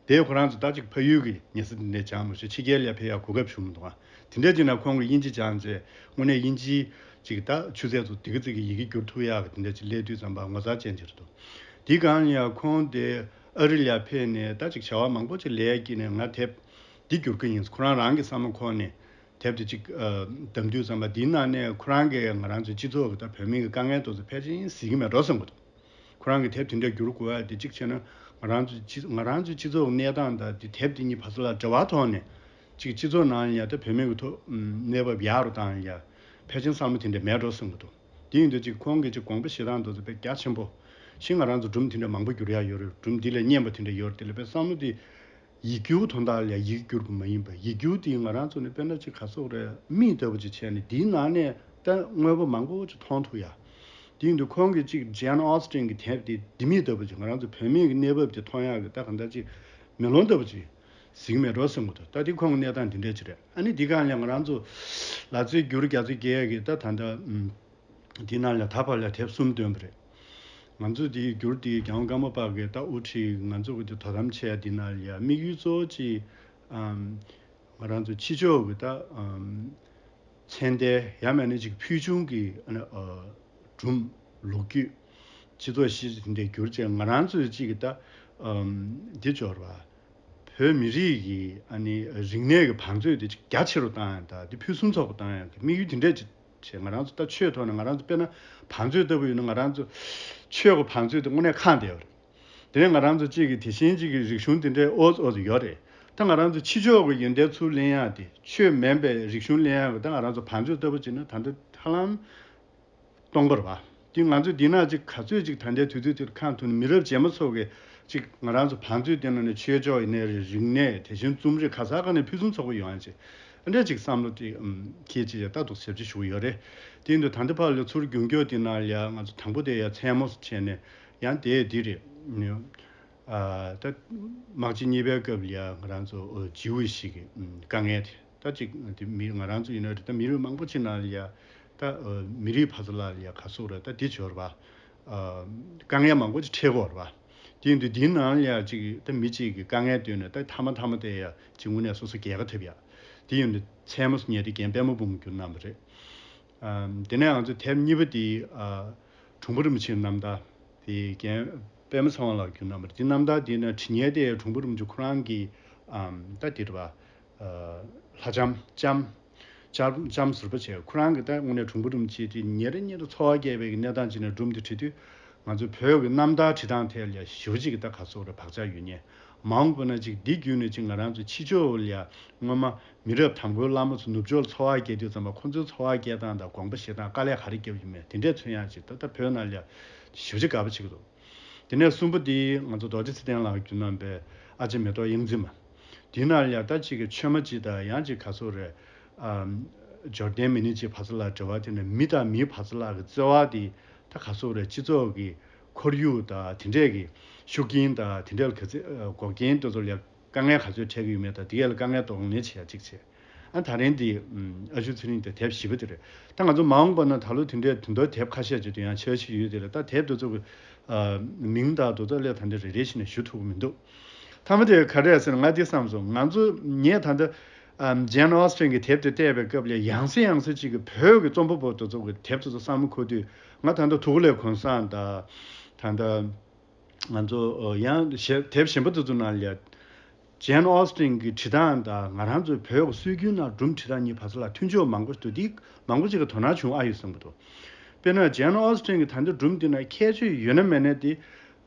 དེ་ཁོ་རང་ཚོ་ད་ཅིག་ཕ་ཡུལ་གྱི་ཉེ་ས་འདི་ནས་སྦྱངས་མ་གཞི་ཕྱི་རྒྱལ་ལ་ཕེབས་ཡག་གོ་སྐབས་བྱུང་མི་འདུག་དེ་འདྲ་ཅིག་ན་ཁོང་གིས་དབྱིན་ཇི་སྦྱངས་རྗེས་དངོས་གནས་དབྱིན་ཇིའི་ཅིག་ད་ཆུ་ཚད་ཚོ་དེ་ག་ཙིག་གི་ཡི་གེ་བསྒྱུར་ཐུབ་ཡག་གི་དེ་འདྲ་ཅིག་སླེབས་དུས་ཙམ་པ་ངོ་མཚར་ཅན་ཅིག་རེད་འདུག་དེའི་སྒང་ལ་ཡང་ཁོང་དེ་ཨ་རི་ལ་ཕེབས་ནས་ད་ཅིག་བྱ་བ་མང་པོ་ཅིག་ལས་ཀྱི་ནས། ང་དེབ་འདི་བསྒྱུར་གི་ཡིན། ཁོ་རང་རང་གི་བསམ་བློ་འཁོར་ནས་དེབ་དེ་ཅིག་ཨ། བདམས་དུས་ཙམ་པ་འདིའི་ནང་ནས་ཁོ་རང་གིས་ང་རང་ཚོའི་སྤྱི་ཚོགས་ཀྱི་ད་བོད་མི་གི་དཀའ་ངལ་དེ་ཚོ་ཕལ་ཆེར་གཟིགས་ཀྱི་མེད་འགྲོ་བསམ་གྱི་འདུག་ཁོ་རང་གི་དེབ་དེ་འདྲ་བསྒྱུར་དགོས་ཡ་དེ་གཅིག་བྱས་ན། ང་རང་ཚོ་སྤྱི་ང་རང་ཚོའི་སྤྱི་ཚོགས་གནས་སྟངས་དང་དེ་དེབ་དེ་གཉིས་བར་ལ་འབྲེལ་བ་ཐོག་ནས་གཅིག་སྤྱི་ཚོགས་ནང་ཡ་ད་བུད་མེད་ཀྱི་ཐོག་གནས་བབ་ཡག་རུ་བཏང་ཡ་ཕལ་ཆེར་བསམ་བློ་དེ་འདྲ་མེད་འགྲོ་བསམ་གྱི་འདུག་དེ་ཡིན་དུས་གཅིག་ཁོང་གིས་གཅིག་དགོངས་པ་བཞེས་སྟངས་དེ་ཚོ་དཔེ་རྒྱ་ཆེན་པོ། ཤིང་ང་རང་ཚོ་སྒྲུང་དེ་འདྲ་མང་པོ་བསྒྱུར་ཡ་ཡོད་རེད། སྒྲུང་འདི་ལས་སྙན་པ་དེ་འདྲ་ཡོད་རེད། དེ་ལ་དཔེ་བསམ་བློ་དེ། ཡིག་སྒྱུར་དོན་དག་ལ་ཡིག་སྒྱུར་དགོས་མ་ཡིན་པ། ཡིག་སྒྱུར་དེ་ང་རང་ཚོ་ནི་དཔེར་ན་ཅིག་ག་སོག་རེད། མིག་ལྟ་བུ་ཅིག་བྱས་ནས་དེའི་ནང་ནས་ད་དངོས་པོ་མང་པོ་ཅིག་མཐོང་ཐུབ་ཡ། དེ་ཡིན་དུས་ཁོང་གིས་ཅིག་Jane Austen་གི་དེབ་དེ་ལྡེ་མིག་ལྟ་བུ་ཅིག་ང་རང་ཚོ་བུད་མེད་ཀྱི་གནས་བབ་དེ་མཐོང་ཡག་གི་ད་གང་ལྟར་ཅིག་མེ་ལོང་ལྟ་བུ་ཅིག་གཟིགས་མེད་འགྲོ་བསམ་གྱི་འདུག་ད་དེ་ཁོང་གི་གནས་སྟངས་དེ་འདྲ་ཅིག་རེད། ཨ་ནི་དེ་གང་ལ་ང་རང་ཚོ་ལ་རྩོལ་བསྒྱུར་རྒྱ་མཚོ་རྒྱས་ཀྱི་ད་ད་ལྟ་ཨུམ། འདི་ནང་ལ་ད་བར་ལ་དེབ་གསུམ་བཏོན་པ་རེད། ང་ཚོས་འདི་བསྒྱུར་དེ་རྒྱལ་དབང་ཀརྨ་པ་གིས་ད་དབུ་ཁྲིད། ང་ཚོ་གི་དེ་དོ་དམ་བྱས་འདི་ནང་ལ་ཡ་དམིགས་ཡུལ་གཙོ་བོ་ཅིག་ཨམ། ང་རང་ཚོ་ཕྱི་ཕྱོགས་ཀྱི་ད་ཨམ། ཚན་ལྟའི་ཡང་མིན་ན་ཅིག་ཕུལ་བྱུང་གི་ཨ་ནི་ཨ། སྒྲུང་ལོ་རྒྱུས། སྤྱི་ཚོགས་ཤེས་བྱ་དེ་འདྲའི་བསྒྱུར་བྱས་ང་རང་ཚོས་ཅིག་གི་ད་ཨམ། འདི་འབྱོར་བ། བོད་མི་རིགས་ཀྱི་ཨ་ནི་རིག་གནས་ཀྱི་བང་མཛོད་དེ་ཅིག་རྒྱ་ཆེ་རུ་བཏང་ཡང་ད་དེ་ཕུན་སུམ་ཚོགས་པ་བཏང་ཡང་གི་དམིགས་ཡུལ་དེ་འདྲས་ཅིག་བྱས། ང་རང་ཚོ་ད་ཆོས་ཐོག་ནས་ང་རང་ཚོ་དཔེར་ན་བང་མཛོད་ལྟ་བུ་ཡིན་ན་ང་རང་ཚོ་ཆོས་ཀྱི་བང་མཛོད་དེ་དངོས་གནས་ཁེངས་བསྡད་ཡོད་རེད། དེ་ནས་ང་རང་ཚོ་གཅིག་གི་དེ་བཞིན་གཅིག་གི་རིག་གཞུང་དེ་འདྲས་ཨོ་ཙི་ཨོ་ཙི་ཡོད་རེད། ད་ང་རང་ཚོ་ཕྱི་ཕྱོགས་ཀྱི་ཡོན་ཏན་ཚུར་ལེན་ཡག་དེ་ཆོས་མིན་པའི་རིག་གཞུང་ལེན་ཡག་གི་ད་ང་རང་ཚོ་བང་མཛོད་ལྟ་བུ་བྱས་ན་ད་ལྟ་ཧ་ལམ་སྟོང་པ་རེད་པ། དེ་ང་ཚོས་འདི་ན་ཅིག་ག་ཚོད་ཅིག་ད་ལྟའི་དུས་ཚོད་དེར་ཁེངས་ཐུབ་ན། མི་རབས་རྗེས་མ་ཚོ་གིས་ཅིག་ང་རང་ཚོ་བང་མཛོད་དེ་ནང་ནས་ཆོས་ཕྱོགས་ཡིན་ནའི་རེད། རིག་གནས། དེ་བཞིན་རྩོམ་རིག་ག་ས་ག་ནས་ཕུན་སུམ་ཚོགས་པོ་ཡོང་ཡ་ཅིག་ཨ་འདྲས་ཅིག་བསམ་བློ་དེ་ཁྱེད་ཅིག་ཡ་ལྟ་རྟོག་ཞེ་པོ་ཅིག་ཞུ་གི་ཡོད་རེད། དེ་ཡིན་དུས་ད་ལྟ་བར་ལ་ཚུར་རྒྱུན་སྐྱོར་དེ་ནང་ལ་ཡ་ང་ཚོ་དང་པོ་དེ་ཡ་མཚན་མོ་བྱས་ནས་ཡང་དེ་འདི་རེད། ཨ་ད་དམག་ཆེན་གཉིས་པའི་སྐབས་ལ་ཡ་ང་རང་ཚོ་ཨ་ཇིའུ་ཞིག་གི་ཨམ་དཀའ་ངལ་དེ། ད་ཅིག་དེ་མི་ང་རང་ཚོ་ཡིན་ན་རེད། ད་མི་རིགས་མང་པོ་ཅིག་ནང་ལ་ཡ་ད་ཨ་མི་རིགས་བར་ལ་ཡ་ག་སོག་རེད། ད་དེ་འབྱོར་བ་ཨ་དཀའ་ངལ་མང་པོ་ཅིག་འཕྲད་ཀྱི་ཡོད་རེད་པ། དེ་ཡིན་དུས་འདིའི་ནང་ལ་ཡ་ཅིག་ད་མི་གཅིག་གི་དཀའ་ངལ་བཏོན་ནས་ད་མཐའ་མ་མཐའ་མ་དེ་ཡ་ཅིག་དངོས་གནས་སོ་སོ་རྒྱལ་ཁ་ཐོབ་ཡ། དེ་ཡིན་དུས་མཚན་མོ་ཉེ་དེ་རྒན་པད་མ་འབུམ་བསྒྱུར་གནང་བ་རེད། ཨམ་དེ་ནས་ང་ཚོ་དེབ་གཉིས་པ་དེ་ཨ་དྲུང་པ་རིན་པོ་ཆེའི་རྣམ་ཐར་དེ་རྒན་པད་མ་ཚེ་དབང་ལགས་བསྒྱུར་གནང་བ་རེད། དེ་རྣམ་ཐར་དེ་ནི་འབྲི་མཁན་དེ་དྲུང་པ་རིན་པོ་ཆེ་ཁོ་རང་གི་ཨམ་ད་དེ་རེད་པ། ཨ་ལྷ་ལྕམ་ལྕམ་ལྕམ་ལྕམ་ཟུར་པ་བྱས། ཁོ་རང་གི་ད་དངོས་གནས་དྲུང་པ་རིན་པོ་ཆེ་དེ་ཉེ་རེ་ཉེ་རེ་འཚོ་བ་སྐྱེལ་བའི་གནས་སྟངས་ཅིག་ནས་སྒྲུང་དེ་བྲིས་དུས། ང་ཚོ་བོད་ཀྱི་རྣམ་ཐར་བྲིས་སྟངས་ཐད་ལ་ཞེ་པོ་ཅིག་གི་ད་ག་སོག་རེད། བག་ཆགས་ཡོད་མཁན། མ་འོངས་པ་ན་ཅིག་འདི་བརྒྱུད་ནས་ཅིག་ང་རང་ཚོ་ཕྱི་ཕྱོགས་ལ་ཡ་སྔོན་མ་མི་རབས་དང་པོའི་བླ་མ་ཚོ་ནུབ་ཕྱོགས་ལ་འཚོ་བ་སྐྱེལ་དུས་ཙམ་པ་ཁོ་ཚོའི་འཚོ་བ་སྐྱེལ་སྟངས་དང་དགོངས་པ་བཞེས་སྟངས་དཀའ་ལས་ག་རེ་བརྒྱབ་ཡོད་མེད་དེ་འདྲས་མཚོན་ཡག་ཅིག་ད་ལྟ་བོད་ནང་ལ་ཡ་ཞེ་པོ་ཅིག་དགའ་པོ་བྱེད་ཀྱི་འདུག་དེ་ནས་གསུམ་པ་དེ་ང་ཚོ་རྡོ་རྗེ་ཚེ་བརྟན་ལགས་བསྒྱུར་གནང་པའི་ཨ་ཅེ་མེ་ཏོག་གཡང་འཛིན་མ། དེ་ནང་ལ་ཡ་ད་ཅིག་གི་ཆོས་མ་ཅིག་དང་ཡང་ཅིག་ག་སོག་རེད། ཨམ་འབྱོར་ལྡན་མི་སྣ་ཅིག་བར་ལ་འབྲེལ་བ་དེ་ནས་མི་དང་མིའི་བར་ལ་གི་བརྩེ་བ་དེ་ད་ག་སོག་རེད། སྤྱི་ཚོགས་ཀྱི་ཁོར་ཡུག་དང་དེ་འདྲས་ཀྱི་ཤུགས་རྐྱེན་དང་དེ་འདྲས་ལ་ག་ཚོད་འགོག་རྐྱེན་དེ་ཚོ་ལ་དཀའ་ངལ་ག་ཚོད་འཕྲད་ཀྱི་ཡོད་མེད་དང་དེ་གས་ལ་དཀའ་ངལ་གདོང་ལེན་བྱེད་ཡ་གཅིག་བྱས། ཨ་ད་རིང་འདི་ཨ་ཞུ་ཚེ་རིང་དེ་དེབ་བཞི་པ་དེ་རེད། ད་ང་ཚོ་མ་འོངས་པ་ན་ད་ལོ་དེ་འདྲའི་དུས་འདོད་དེབ་ཁ་ཤས་ཅིག་དུ་ཡང་ཆེ་བ་ཞིག་ཡོད་དེ་རེད། ད་དེབ་དེ་ཚོ་གི་མིང་དང་དེ་ཚོ་ལས་ད་འདི་རེ་རེ་བཞིན་ཞུ་ཐུབ་ཀྱི་མི་འདུག་མཐའ་མ་དེ་ག་རེ་ཟེར་ན་ང་འདི་བསམ་སོང་། ང་ཚོ་ངས་ད་ལྟ་ཨམ་Jane Austen་གི་དེབ་དེ་བལྟས་པའི་སྐབས་ལ་ཡང་སེ་ཡང་སེ་ཅིག་གི་བོད་ཀྱི་རྩོམ་པ་པོ་དེ་ཚོ་གི་དེབ་དེ་ཚོ་བསམ་བློ་འཁོར་དུས་ང་ད་ལྟ་ཐུགས་ལས་གོང་སང་དང་ད་ལྟ་ང་ཚོ་ཡང་དེབ་གཞན་པ་དེ་ཚོ་ནང་ལ་Jane Austen་གི་བྲིས་སྟངས་དང་ང་རང་ཚོའི་བོད་ཀྱི་སྲོལ་རྒྱུན་ནང་སྒྲུང་བྲིས་སྟངས་གཉིས་བར་ལ་མཐུན་ཕྱོགས་མང་པོ་ཞིག་འདུག་དེ་མང་པོ་ཅིག་གི་དོ་སྣང་བྱུང་ཨ་ཡོད་བསམ་གྱི་འདུག་དཔེར་ན་Jane Austen་གི་ད་ལྟ་སྒྲུང་འདི་ན་ཁྱད་ཆོས་ཡོད་ན་མེད་ན་དེ།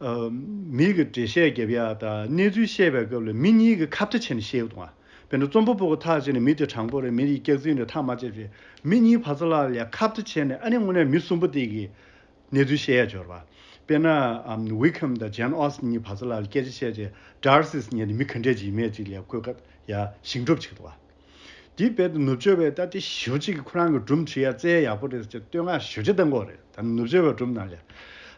ཨ་མི་གི་འགྲེལ་བཤད་རྒྱབ་ཡ་དང་གནས་ཚུལ་བཤད་པའི་སྐབས་ལ་མི་གཉིས་ཀྱི་ཁ་བརྡ་བྱས་ནས་བཤད་ཡོད་འདུག་དཔེར་ན་རྩོམ་པ་པོ་གི་ཐག་བཅད་ནས་མི་དེ་དྲང་པོ་རེད། མི་དེ་སྐྱག་རྫུན་རེད། ཐག་མ་བཅད་རེད། མི་གཉིས་བར་ལ་ལ་ཁ་བརྡ་བྱས་ནས་ཨ་ནི་དངོས་གནས་མི་གསུམ་པོ་དེ་གི་གནས་ཚུལ་བཤད་ཡ་འབྱོར་བ། དཔེར་ན་ཨམ་Wickham་དང་Jane Austen་གཉིས་བར་ལ་ལ་སྐད་ཆ་བཤད་བྱས་Darcy་ཟེར་མཁན་དེ་མི་ག་འདྲས་ཅིག་ཡིན་མེད་ཅིག་ལ་བཀོད་སྐབས་ཡ་ཞིང་སྒྲུབ་བྱེད་འདུག་བ། དེའི་དཔེ་དེ་ནུབ་ཕྱོགས་པས་ད་དེ་ཞེ་པོ་ཅིག་གི་ཁོ་རང་གི་སྒྲུང་བྲིས་ཡ་རྩལ་ཡག་པོ་རེད་ཟེར་བསྟོད་བསྔགས་ཞེ་པོ་ཅིག་བཏང་གི་ཡོད་རེད། ད་ནུབ་ཕྱོགས་པའི་སྒྲུང་ནང་ལ།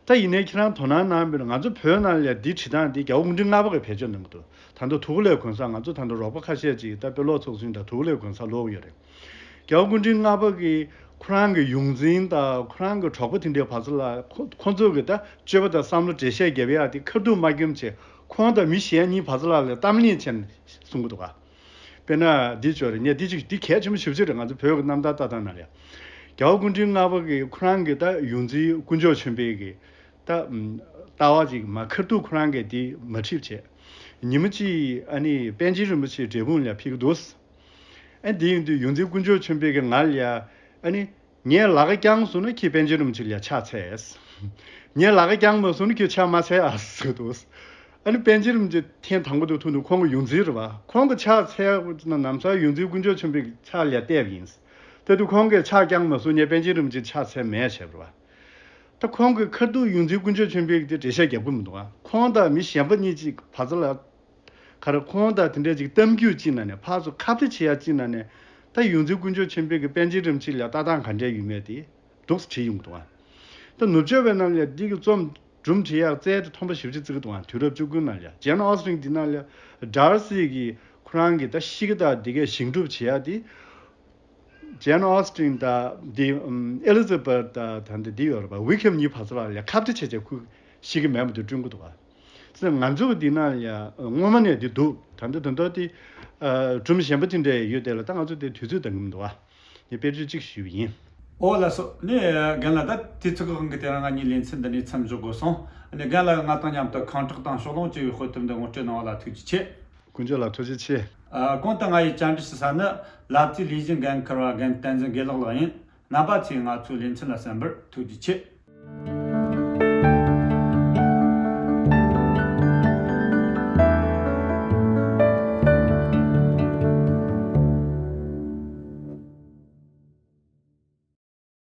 ད་ཡིན་ནའི་ཁྱེད་རང་དོ་སྣང་གནང་བ་ཡིན་ན་ང་ཚོ་བོད་ནང་ལ་འདི་བྲིས་སྟངས་འདི་རྒྱལ་བ་སྐུ་ཕྲེང་ལྔ་པ་གིས་བེད་སྤྱོད་གནང་གི་འདུག་ད་ལྟ་ཐུགས་ལས་གོང་ས་ང་ཚོ་ད་ལྟ་རོགས་པ་ཁ་ཤས་ཅིག་ད་དཔེ་ཀློག་ཚོགས་ཆུང་དང་ཐུགས་ལས་གོང་ས་ཀློག་གི་ཡོད་རེད། རྒྱལ་བ་སྐུ་ཕྲེང་ལྔ་པ་གིས་ཁོ་རང་གི་ཡོངས་འཛིན་དང་ཁོ་རང་གི་གྲོགས་པོ་དེ་འདྲའི་བར་ལ་ཁོ་ཁོ་ཚོ་གི་ད་སྤྱོད་པ་དང་བསམ་བློ་འགྲེལ་བཤད་རྒྱབ་ཡག་དེ་ཁ་ཐུག་མ་སྐྱོན་བྱས་ཁོང་དང་མི་གཞན་གཉིས་བར་ལ་ལ་གཏམ་གླེང་བྱས་ནས་གསུང་གི་འདུག་ག་དཔེར་ན་འདི་ཅོ་རེད། ངས་འདི་ཅིག་འདི་གལ་ཆེན་པོ་ཞེ་པོ་ཅིག་རེད། ང་ཚོ་བོད་ཀྱི་རྣམ་ཐར་ལྟ་སྟངས་ནང་ལ་ཡ། རྒྱལ་བ་སྐུ་ཕྲེང་ལྔ་པ་གིས་ཁོ་རང་གི་ད་ཡོངས་འཛིན་དཀོན་མཆོག་ཆོས་འཕེལ་གྱི་ད་ལྟ་བ་ཅིག་མ་ཁ་ཐུག་ཁོ་རང་གིས་འདི་མ་ཁྲིད་བྱས། ཉི་མ་གཅིག་ཨ་ནི་པཎ་ཆེན་རིན་པོ་ཆེ་འབྲས་སྤུངས་ལ་ཕེབས་ཀྱི་འདུག་ཨ་འདི་ཡིན་དུས་ཡོངས་འཛིན་དཀོན་མཆོག་ཆོས་འཕེལ་གྱིས་ང་ལ་ཡ་ཨ་ནི། ངས་ལག་པ་བརྐྱངས་སོང་ན་ཁྱེད་པཎ་ཆེན་རིན་པོ་ཆེ་ལ་ཕྱག་འཚལ། ངས་ལག་པ་བརྐྱངས་མ་སོང་ན་ཁྱོད་ཕྱག་མ་འཚལ་ཨ་ཟེར་འདུག་ཨ་ནི་པཎ་ཆེན་རིན་པོ་ཆེ་ཐེངས་དང་པོ་དུ་ཐུག་ནས་ཁོང་གི་ཡོངས་འཛིན་རེད་བ། ཁོང་གི་ཕྱག་འཚལ་ན་ནམ་སང་ཡོངས་འཛིན་དཀོན་མཆོག་ཆེན་པོའི་ཕྱག་ལ་བལྟས་པ་ཡིན། དེ་དུས་ཁོང་གིས་ཕྱག་བརྐྱངས་མ་སོང་ངས་པཎ་ཆེན་རིན་པོ་ཆེ་ཕྱག་འཚལ་མེད་བྱས་པ་རེད་བ། ད་ཁོང་གི་ཁ་ཐུག་ཡོངས་འཛིན་དཀོན་མཆོག་ཆེན་པོས་དེ་འགྲེལ་བཤད་རྒྱབ་ཀྱི་མི་འདུག་ཨ། ཁོང་དང་མི་གཞན་པ་གཉིས་ཅིག་བར་ཚ་ལ། ག་རེ་ཁོང་དང་དེ་འདྲས་ཅིག་གཏམ་རྒྱུད་ཅིག་ནང་ནས་ཕར་ཚུར་ཁ་བརྡ་བྱེད་ཡ་ཅིག་ནང་ནས། ད་ཡོངས་འཛིན་དཀོན་མཆོག་ཆེན་པོས་ཀྱི་པཎ་ཆེན་རིན་པོ་ཆེ་ལ་ལྟ་སྟངས་ག་འདྲས་ཡོད་མེད་དེ་འདུག་སེ་བྲིས་ཡོང་གི་འདུག་ཨ། ད་ནུབ་ཕྱོགས་པའི་ནང་ལ་འདི་གི་རྩོམ་སྒྲུང་བྲིས་ཡག་རྩལ་དེ་ཐོན་པ་ཞེ་པོ་ཅིག་བརྩི་གི་འདུག་ཨ། དུས་རབས་བཅུ་དགུ་ནང་ལ་ཇེན་ཨོ་སི་ཊིན་འདི་ནང་ལ་ཌར་སི་གིས་ཁོ་རང་གི་ད་གཤིས་ཀ་དང་འདི་གའི་ཞིབ་སྒྲུབ་བྱེད་ཡག་དེ། ཇེན་ཨོ་སི་ཊིན་དང་འདི་ཨེ་ལི་ཛ་བེ་ཐི་དང་ད་འདི་འདི་ཡོད་རེད་པ། ཝི་ཀེམ་གཉིས་བར་ཚ་ལ་ལ་ཁ་བརྡ་བྱས་བྱས་ཁུ་ཤི་གི་མེད་པ་འདི་བསྐྲུན་གི་འདུག་ག། ཙི་ང་ཚོ་གི་འདི་ནང་ལ་ཡ་སྔོན་མ་ནས་འདི་འདུག་ད་འདི་དོན་དག་དེ་སྒྲུང་གཞན་པ་དེ་འདྲ་ཡོད་དེ་ལ་ད་ང་ཚོ་དེ་དུས་ཚོད་འདང་གི་མི་འདུག་ག། ངས་དཔེར་བརྗོད་གཅིག་ཞུས་པ་ཡིན། ཨོ་ལགས་སོ། ནི་རྒན་ལགས། ད་དུས་ཚོད་ཀྱི་དབང་གིས་དེ་རིང་ང་གཉིས་ལེ་ཚན་འདི་ནས་མཚམས་འཇོག་དགོས་སོང་། ནི་རྒན་ལགས་ང་དང་མཉམ་དུ་ཁེངས་དྲེགས་དང་ཕྱོགས་ལྷུང་ཆེ་བའི་དཔེ་དེབ་འདི་ངོ་སྤྲོད་གནང་བ་ལ་ཐུགས་རྗེ་ཆེ། དཀོན་མཆོག་ལ་ཐུགས་རྗེ་ཆེ། ཨ། གོང་དུ་ང་ཡིས་བཅར་འདྲི་ཞུ་ས་ནི་ལབ་ཙེ་ལས་གཞི་འགན་འཁུར་བ་རྒན་བསྟན་འཛིན་དགེ་ལེགས་ལགས་ཡིན། རྣམ་པ་ཚོས་ང་ཚོའི་ལེ་ཚན་ལ་གསན་པར་ཐུགས་རྗེ་ཆེ།